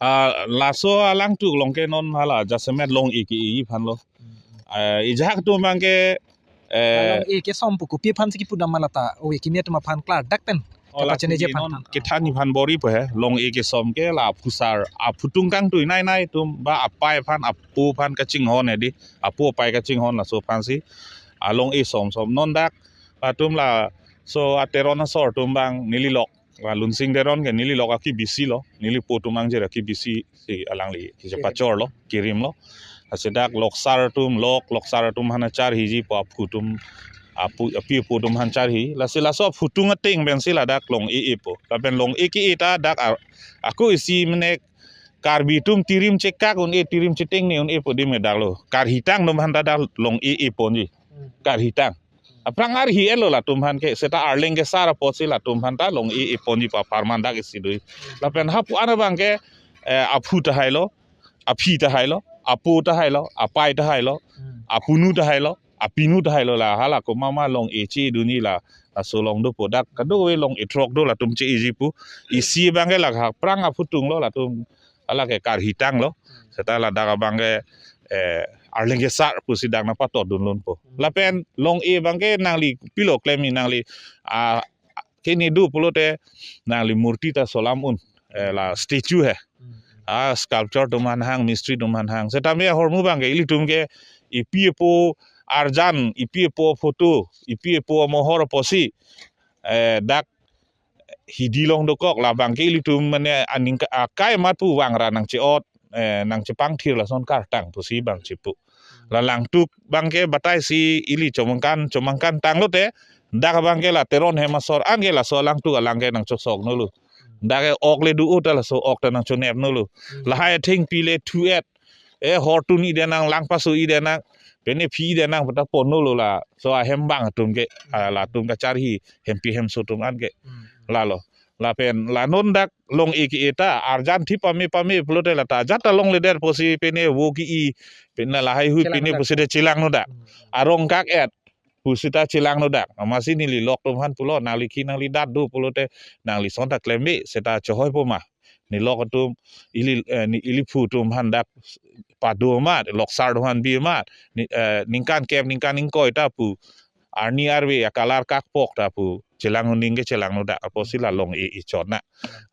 Ah, laso a-Langtuk along ke non hala jasemet long-e ke-eji aphan lo. Hmm, hmm. Ah, ejahak atum abangke, eh, long-e kesom pu kopi aphansi kipudam ma lata, ove kimi atum aphan klardak pen. Oh, la kapachini je pini aphan non than. Kethan aphan bor-ipo he, long-e kesom ke la aphusar, aphutung kangtui nai nai atum ba apai aphan, apo aphan kachinghon he di, apo apai kachinghon laso aphansi, ah, long-e som som. Non dak latum laso a-Teron asor atum abang neli lok, la Lunsing Teron ke neli lok akibisi lo, neli po atum angjir akibisi si alangli kachepachor lo, kirim lo. Lasi dak loksar atum, lok, loksar atum aphan charhiji pu aphu atum, apu, api apo atum aphan charhi. Lasi laso aphutung ateng pensi ladak long-e-epo. Lapen long-e ke-e ta dak a-, ako isi mene Karbi atum Tirim chekak un-e, Tirim chetengne un-e pu adim ke dak lo. Karhitang atum aphan ta dak long-e-eponji. Hmm. Karhitang. Aphrang arhi-et lo latum aphan ke, seta Arleng kesar apotsi latum aphan ta long-e-eponji pu apharman dak isi do. Lapen hapu an abangke, eh, aphu tahai lo, aphi tahai lo, apo tahai lo, apai tahai lo, hmm, apunu tahai lo, apinu tahai lo, la hala komat ma long-e che dunji la, laso along dopo dak kadokave long-e throk do latum che-eji pu. Isi abangke la aphrang aphutung lo latum, hala ke Karhitang lo. Seta ladak abangke, eh, Arleng kesar pusi dak nangpatot dun lonpo. Lapen long-e abangke nangli pilo klemji nangli, ah, kene do pulote nangli murti ta solam un, eh, la statue he. Ah, sculptor atum aphan hang, mistri atum aphan hang. Setame ahormu abangke ilitum ke ipi apo arjan, ipi apo photo, ipi apo mohor apotsi, eh, dak hidi along dokok, labangke ilitum mane aning ka-, akai amat pu vangra nangche-ot, eh, nangchepangthir lason kartang pusi bang chipu. La Langtuk abangke batai si ili chomangkan, chomangkan tanglote, dak abangke la Teron hem asor anke laso Langtuk alang ke nangchosok nolo. Dak ke ok le do-o ta laso ok ta nangchonep nolo. Lahai athengpi le thu-et, eh, hor tun-i de nang, lang paso-i de nang, pene phi-i de nang pu ta pon nolo laso ahem abang atum ke, ah, latum kacharhi hempi hemso atum an ke. Hmm. Lalo. Lapen la non dak long-e ke-e ta arjan thi pame pame pulote lata ajat ta longledet pusi pene vo ke-i, pene lahai hui pene pusi de chelang no dak. Hmm. Arong kak-et pusi ta chelang no dak. Amatsi neli lok atum aphan pulo, nangli ke nangli dat do pulote nangli son ta klembe, seta chohoipo ma. Ne lok atum, ili, eh, ne ili phu atum aphan dak pado amat, loksar atum aphan bi amat, ni, eh, ningkan kep ningkan ingkoi ta pu, arni arve a-colour kakpok ta pu, chelang uning ke chelang nodak apotsi la long-e echot na.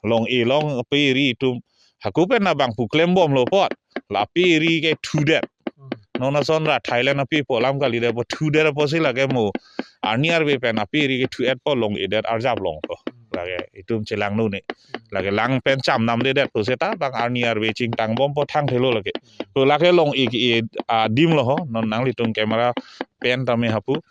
Long-e long ape ri atum, hako pen abang pu klembomlo apot, la ape ri ke thudet. Hmm. Non ason ra Thailand ape pu alam kalidet pu thudet apotsi lake mo arni arve pen ape ri ke thu-et pu long-edet arjap longpo. Hmm. Lake itum chelang nune. Hmm. Lake lang pen cham namdedet pu seta bang arni arve chingtang bompo thangthelo lake. Hmm. Pu lake long-e ke-e adim lo ho, non nanglitum camera pen tame hapu.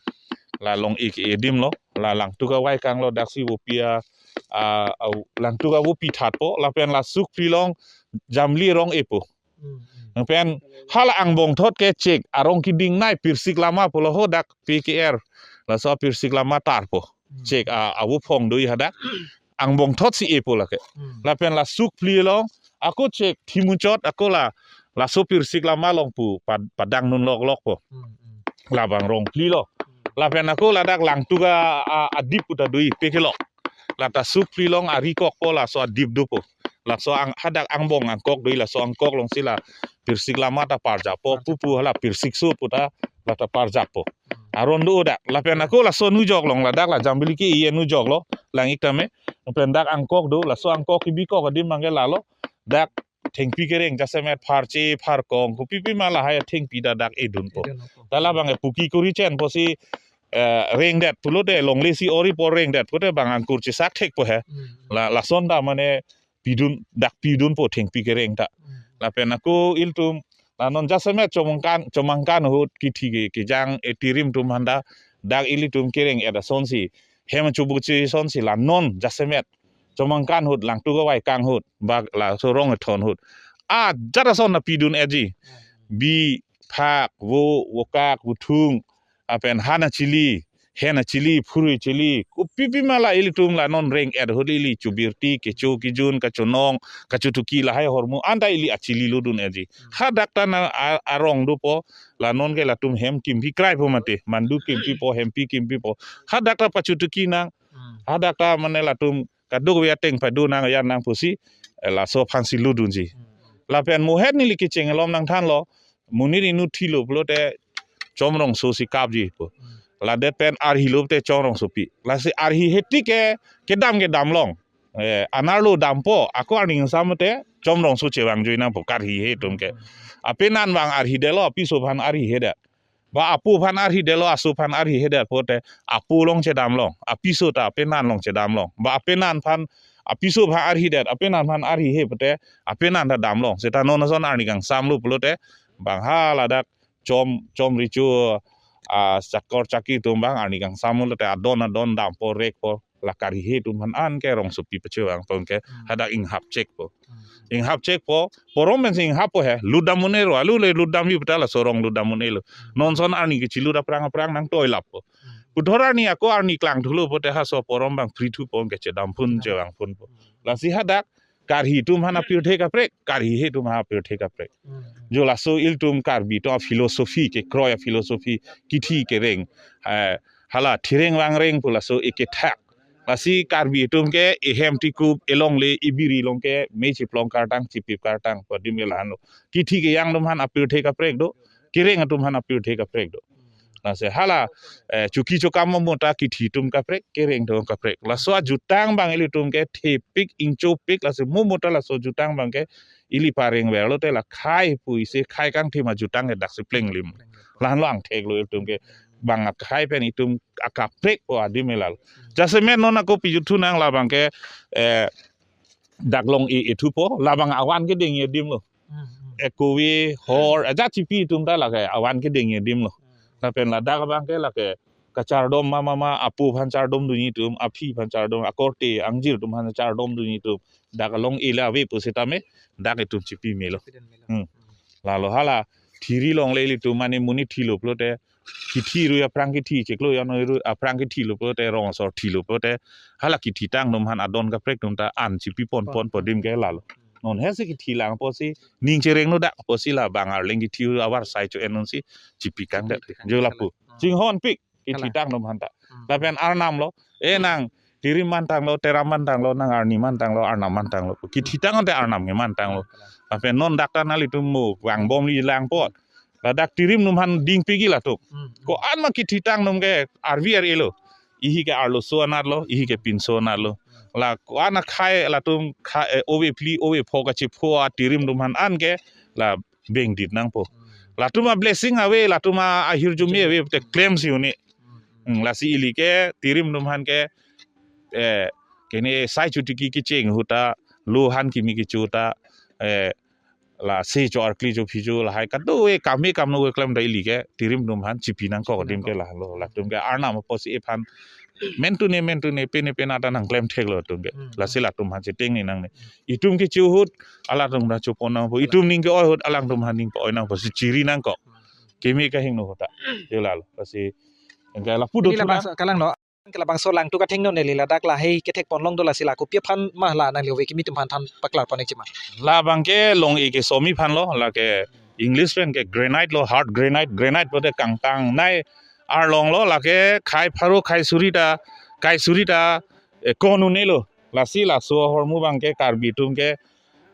La long-e ke-e adim lo, la langtuk avai kanglo daksi vopi a, a, a, langtuk avopi thatpo, lapen la sukphli along jamli arong-epo. Hmm, hmm. Pen hala angbong thot ke chek arong keding nei pirsik lama pulo ho dak P K R. Laso pirsik lama tarpo. Hmm. Chek a, avu phong dui hadak. Angbong thotsi epo lake. Hmm. Lapen la sukphli along ako chek thimuchot ako la, laso pirsik lama along pu pad-, padang nun loklokpo. Hmm, hmm. Labang rongphli lo. Hmm. Lapen ako ladak langtuk a, a, adip puta dui pe kelok. Lata sukphli along ari kokpo laso adip dopo. Laso ang, hadak angbong angkok dui laso angkok alongsi la pirsik lama ta parjappo, pupu hala pirsik so puta lata parjappo. Aron do dak. Lapen ako laso nujok along ladak la jambili ke-e nujok lo, lang-ik tame. Lapen dak angkok do, laso angkok kebikok adim abangke lalo. Dak thengpi kereng jasemet pharche pharkong kopipi ma lahai athengpi ta dak edunpo. Edunpo. Ta labang e puki kori chen pusi, eh, rengdet pulote longle si ori pu rengdet pulote bang angkur chesak thekpo he. Hmm. La, lason ta mane pidun, dak pidunpo thengpi kereng ta. Hmm. Lapen ako ilitum la non jasemet chomangkan, chomangkan ahut kithi ke, kejang etirim atum aphan ta dak ilitum kereng-et asonsi, hem chubuchi asonsi la non jasemet chomangkan ahut, langtuk avai kang ahut, bak laso rong ethon ahut ajat ason ta pidun-etji. Hmm. Bi, phak, vo, vokak, vuthung, lapen han achili, hen achili, phurui chili, kopipi ma la ilitum la non reng-et ahut ili chubirti, kecho kejun, kachonong, kachotuki lahai ahormu anta ili achili lo dun-etji. Hmm. Hadak ta na a-, arong dopo, la non ke latum hem kimpi kraipo mate, mandu kimpipo, hempi kimpipo. Hadak ta pachotuki nang, Hmm. hadak ta mane latum kadokave ateng padu nang ayan nang pusi, eh, laso aphansi lo dunji. Hmm. Lapen mohet neli kecheng alom nangthanlo, monit inut thilo pulote chomrongso si kapji pu. Hmm. Ladet pen arhi lo te chomrongsopi. Lasi arhi heti ke kedam kedam long. Eh, anerlo dampo, ako arni kangsam te chomrongso chevang jui nangpo karhi he atum ke. Hmm. Apenan bang arhidetlo, apiso aphan arhihedet. Ba apo aphan arhidetlo, aso aphan arhihedet pulote apo along chedam long, apiso ta apenan along chedam long. Ba apenan aphan, apiso aphan arhidet, apenan aphan arhihe pute apenan ta dam long. Seta non ason arni kangsam lo pulote bang ha ladak chom, chom richu, ah, chakor chaki atum bang arni kangsam lote adon adon dampo rekpo. La karhihe atum aphan an ke rongsopi pachevangpo ke. Hmm. Hadak inghap chekpo. Hmm. Inghap chekpo, porom pensi inghappo he, lutdam un-elo, alu le lutdamji puta laso rong lutdam un-elo. Hmm. Non ason arni kechilut aphrang aphrang nangtoi lappo. Hmm. Puthot arni ako arni klangthulo pute halaso porom bang phrithupo ke chedamphun, chevangphunpo. Hmm. Lasi hadak karhi atum aphan apirthe kaprek, karhihe atum aphan apirthe kaprek. Hmm. Jo laso ilitum Karbi atum a-philosophy kekroi a-philosophy kithi kereng, eh, hala thireng vangreng pu laso ekethak. Lasi Karbi atum ke ehem tikup, elongle, ebiri along ke me chiplong kartang, chipip kartang, pu adim ke lahenlo. Kithi kejang atum aphan apirthe kaprek do, kereng atum aphan apirthe kaprek do. Lasi hala, eh, chuki chokam mo mota kithi atum kaprek, kereng atum kaprek. Laso ajutang bang ilitum ke thepik, ingchopik, lasi mo mota laso ajutang bang ke ili pareng verlo te la khei pusi khei kangthim ajutang ke daksi plenglim. Lahenlo angthek lo ilitum ke bang akhei pen itum akaprek pu adim ke lalo. Jasemet non ako pajuthu nang labang ke, eh, dak long-e, e thupo, labang avan kedengji adim lo. Hmm, hmm. Ekove, hor, ajat chipi atum ta lake avan kedengji adim lo. Hmm. Lapen ladak abang ke lake kachardom ma ma ma, apo aphan chardom dunji atum, aphi aphan chardom, akorte, angjir atum aphan chardom dunji atum. Dak along-e le ave pusitame, dak itum chipi melo. Chipi melo. Hmm. Hmm. Lalo hala, thiri longle ilitum mane monit thilo pulote, kithi ru aphrang kithi chiklo, yano ru aphrang kithi lo pulote, rong asor thilo pulote, hala kithitang atum aphan adon kaprek atum ta an chipi ponpon pu adim ke lalo. Non hesi kithi lang pusi, ning chereng nodak pusi labang arleng kithi avarsai cho-en unsi, chipi kangdet. Chipi kang. Jo lapu. Hmm. Chinghonpik, kithitang atum aphan ta. Hmm. Lapen arnam lo, eh nang, Tirim mantanglo, Teram mantanglo, nang arni mantanglo, Arnam mantanglo. Kithitang ante Arnam ke mantanglo. Lapen non dak ta nanglitum mo vangbomji lang apot. Ladak Tirim atum aphan dingpikji latum. Hmm. Ko-an ma kithitang atum ke arvi ar-elo. Ihi ke arloso anatlo, ihi ke pinso anatlo. La ko-an akhai latum kha-, eh, ove phli, ove pho kachipho a Tirim atum aphan an ke la bengdit nangpo. Hmm. Latum a blessing ave, latum a ahirjume ave, te klemsi un-e. Hmm. Hmm, lasi ili ke Tirim atum aphan ke, eh, kene sai chotiki kecheng ahut ta, lo han kimi kecho ta, eh, la se cho arkli cho phi cho lahai kado-e kame kamno keklem ta ili ke Tirim atum aphan chipi nangkok adim ke lahelo, latum ke Arnam apotsi ephan mentune mentune pene pene ta nangklem theklo atum ke. Hmm. Lasi latum aphan chetengni nangne. Itum kecho ahut alangtum aphan chopon nangpo, itum ning ke-oi ahut alangtum aphan ning ke-oi nangpo, si chiri nangkok. Keme kahingno ahut ta. Yo lalo, lasi engke lapu do. Pini la thu bangso nang. Kalang lo. Ke labangso langtuk athengno neli ladak lahei kethekponlong do, lasi la kopi aphan ma la nangli ove kimi atum aphan than paklarpon-ikji ma? Labang ke long-e kesomi aphanlo, lake English pen ke granite lo, hard granite, granite pulote kangtangnei arlong lo, lake khei pharo khei suri ta, khei suri ta, eh, kon un-elo. Lasi laso ahormu abang ke Karbi atum ke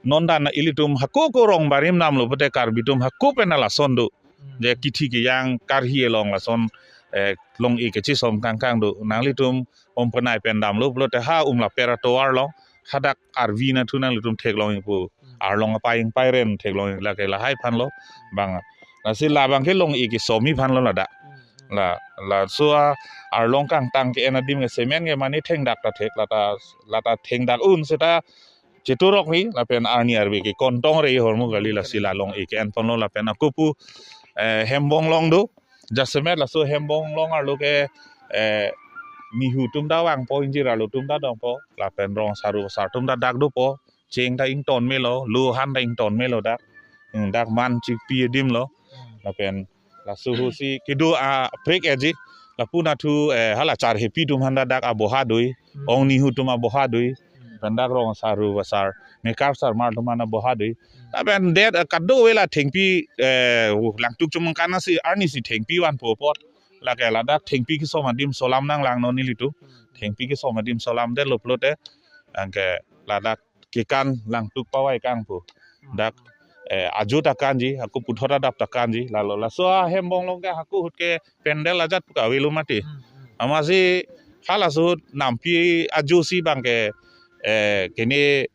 non dan ilitum hako ko rong barim damlo pulote Karbi atum hako pen lason do. Hmm. Je kithi kejang karhi along lason, eh, long-e kechisom kangkang do. Nanglitum om penai pen damlo pulote ha Umlaper atovar along hadak arvi anatthu nanglitum theklong-ikpo. Hmm. Arlong apai ingpairen theklong-ik, lake lahai aphanlo bang. Lasi labang ke long-e kesomi aphanlo ladak. Hmm, hmm. La, laso a arlong kangtang ke-en adim ke cement ke mane thengdak ta thek, lata, lata thengdak un seta cheturok ni lapen arni arve ke kontong re ahormu kali, lasi la long-e ke-enponlo lapen ako pu, eh, Hembonglong do. Jasemet laso Hembonglong arlo ke, eh, nihu atum ta vangpo, ingjir arlo atum ta dongpo, lapen rong saru asar atum ta dak dopo, cheng ta ington melo, lo han ta ington melo dak. Hmm, dak man chipi adim lo. Hmm. Lapen laso ahutsi kedo a prek eji. Lapu anatthu, eh, hala Charhepi atum aphan ta dak aboha do-i. Hmm. Ong Nihu atum aboha do-i. Hmm. Pen dak rong saru asar, mekar sarmar atum aphan aboha do-i. Hmm. Lapen det, eh, kado-e la thengpi, eh, langtuk chomangkan asi arnisi thengpi vanpo apot. Lake ladak thengpi kesom adim solam nanglang non nelitum. Hmm. Thengpi kesom adim solamdetlo pulote, anke ladak kekan langtuk pavai kangpo. Hmm. Dak, eh, ajo ta kanji, ako puthot adap ta kanji, lalo. Laso a Hembonglong ke hako ahut ke pandal ajat pu kavelo mati. Hmm, hmm. Amatsi halaso ahut nampi ajosi abang ke, eh, kene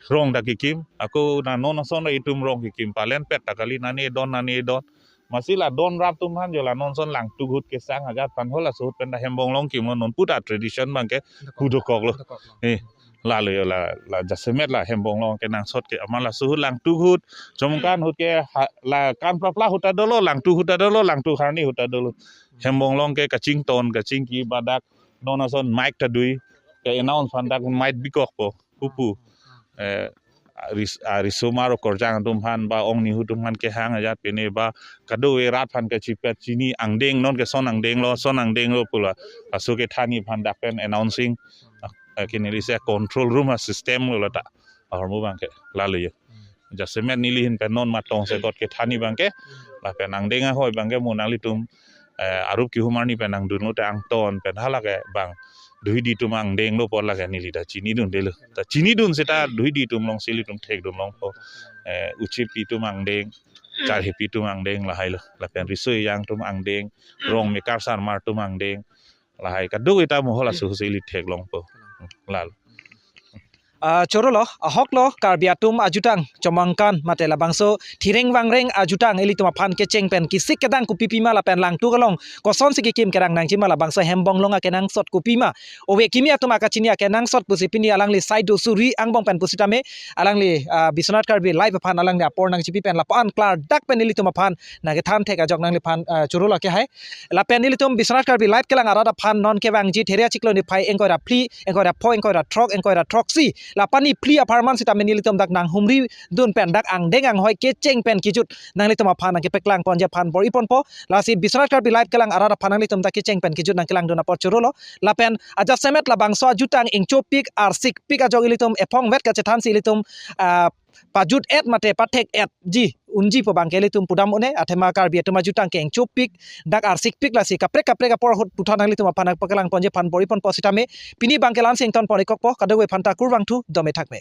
rong ta kekim, ako na non ason itum rong kekim palen pet ta kali, nane don, nane don. Amatsi la don rap atum aphan jo la non ason langtuk ahut kesang ajat aphan halaso ahut pen ta Hembonglong kimlo, non puta tradition abang ke, dokok, kudokoklo. Dokoklo. Eh, lalo yo la, la jasemet la Hembonglong kenangsot ke amat laso ahut langtuk ahut, chomangkan ahut ke ha, la kan plapla ahut ta dolo, langtuk ahut ta dolo, langtuk arni ahut ta dolo. Hembonglong ke kachington, kachingki ba dak non ason mic ta do-i, ke-announce aphan dak mic bikokpo, pupu. Eh, ris-, ah, risomar okorjang atum aphan ba Ong Nihu atum aphan kehang ajat pine ba kado-e rat aphan kachipet chini angdeng, non ke son angdenglo, son angdenglo pu la. Laso kethanji aphan dak pen announcing, ah, eh, kene lise control room a system lo lata. Ahormu abang ke lalo yo. Jasemet neli ahin pen non matong sekot kethanji abang ke. Lapen angdeng ahoi abang ke mo nanglitum, eh, arup kehumar ni pen nangdunlo te angton pen hala ke bang Duhidi atum angdenglo apot lake neli ta chinidundelo. Ta chinidun seta Duhidi atum alongsi ilitum thekdun longpo. Eh, Uchepi atum angdeng, Charhepi atum angdeng lahailo. Lapen riso ejang atum angdeng, rong mekar sarmar atum angdeng, lahai kado-e ta mo halaso ahutsi ili theklongpo. Lalo. Ah, chorolo, ahoklo, Karbi atum ajutang, chomangkan, mate labangso, thireng vangreng ajutang, ilitum aphan kecheng pen, kesik kedang kopi pima lapen langtuk along, kosonsi kekim kerang nangji ma labangso Hembonglong akenangsot kopi ma. Ove kimi atum akachini akenangsot pusi pini alangli side do suri angbong pen pusitame, alangli, ah, Biswanath Karbi Live aphan alangli apor nangchipi pen lapu-an klardak pen ilitum aphan nangkethan thek ajok nangliphan, ah, chorolo ke hai. Lapen ilitum Biswanath Karbi Live kelang arat aphan non kevangji There achiklo niphai ingkoi ra phli, ingkoi ra pho, ingkoi ra throk, ingkoi ra throksi. La pani phli apharman sitame nelitum dak nanghumridun pen dak angdeng anghoi kecheng pen kejut nanglitum aphan nangkepaklangponji aphan bor-iponpo. Lasi Biswanath Karbi Live kelang arat aphan nanglitum dak kecheng pen kejut nangkelangdun apor chorolo. Lapen ajasemet labangso ajutang ingchopik arsikpik ajok ilitum ephongvet kachethansi ilitum, ah, pajut-et mate pathek-etji. unji pu abangke ilitum pudam un-e, athema Karbi atum ajutang ke ingchopik, dak arsikpik, lasi kaprek kaprek apor ahut puthot nanglitum aphan nangpakelang ponji aphan bor-i ponpo sitame, pini abangke la-ansi ingtonpon-ik kokpo, kadokave aphanta kurvangthu, dome thakme.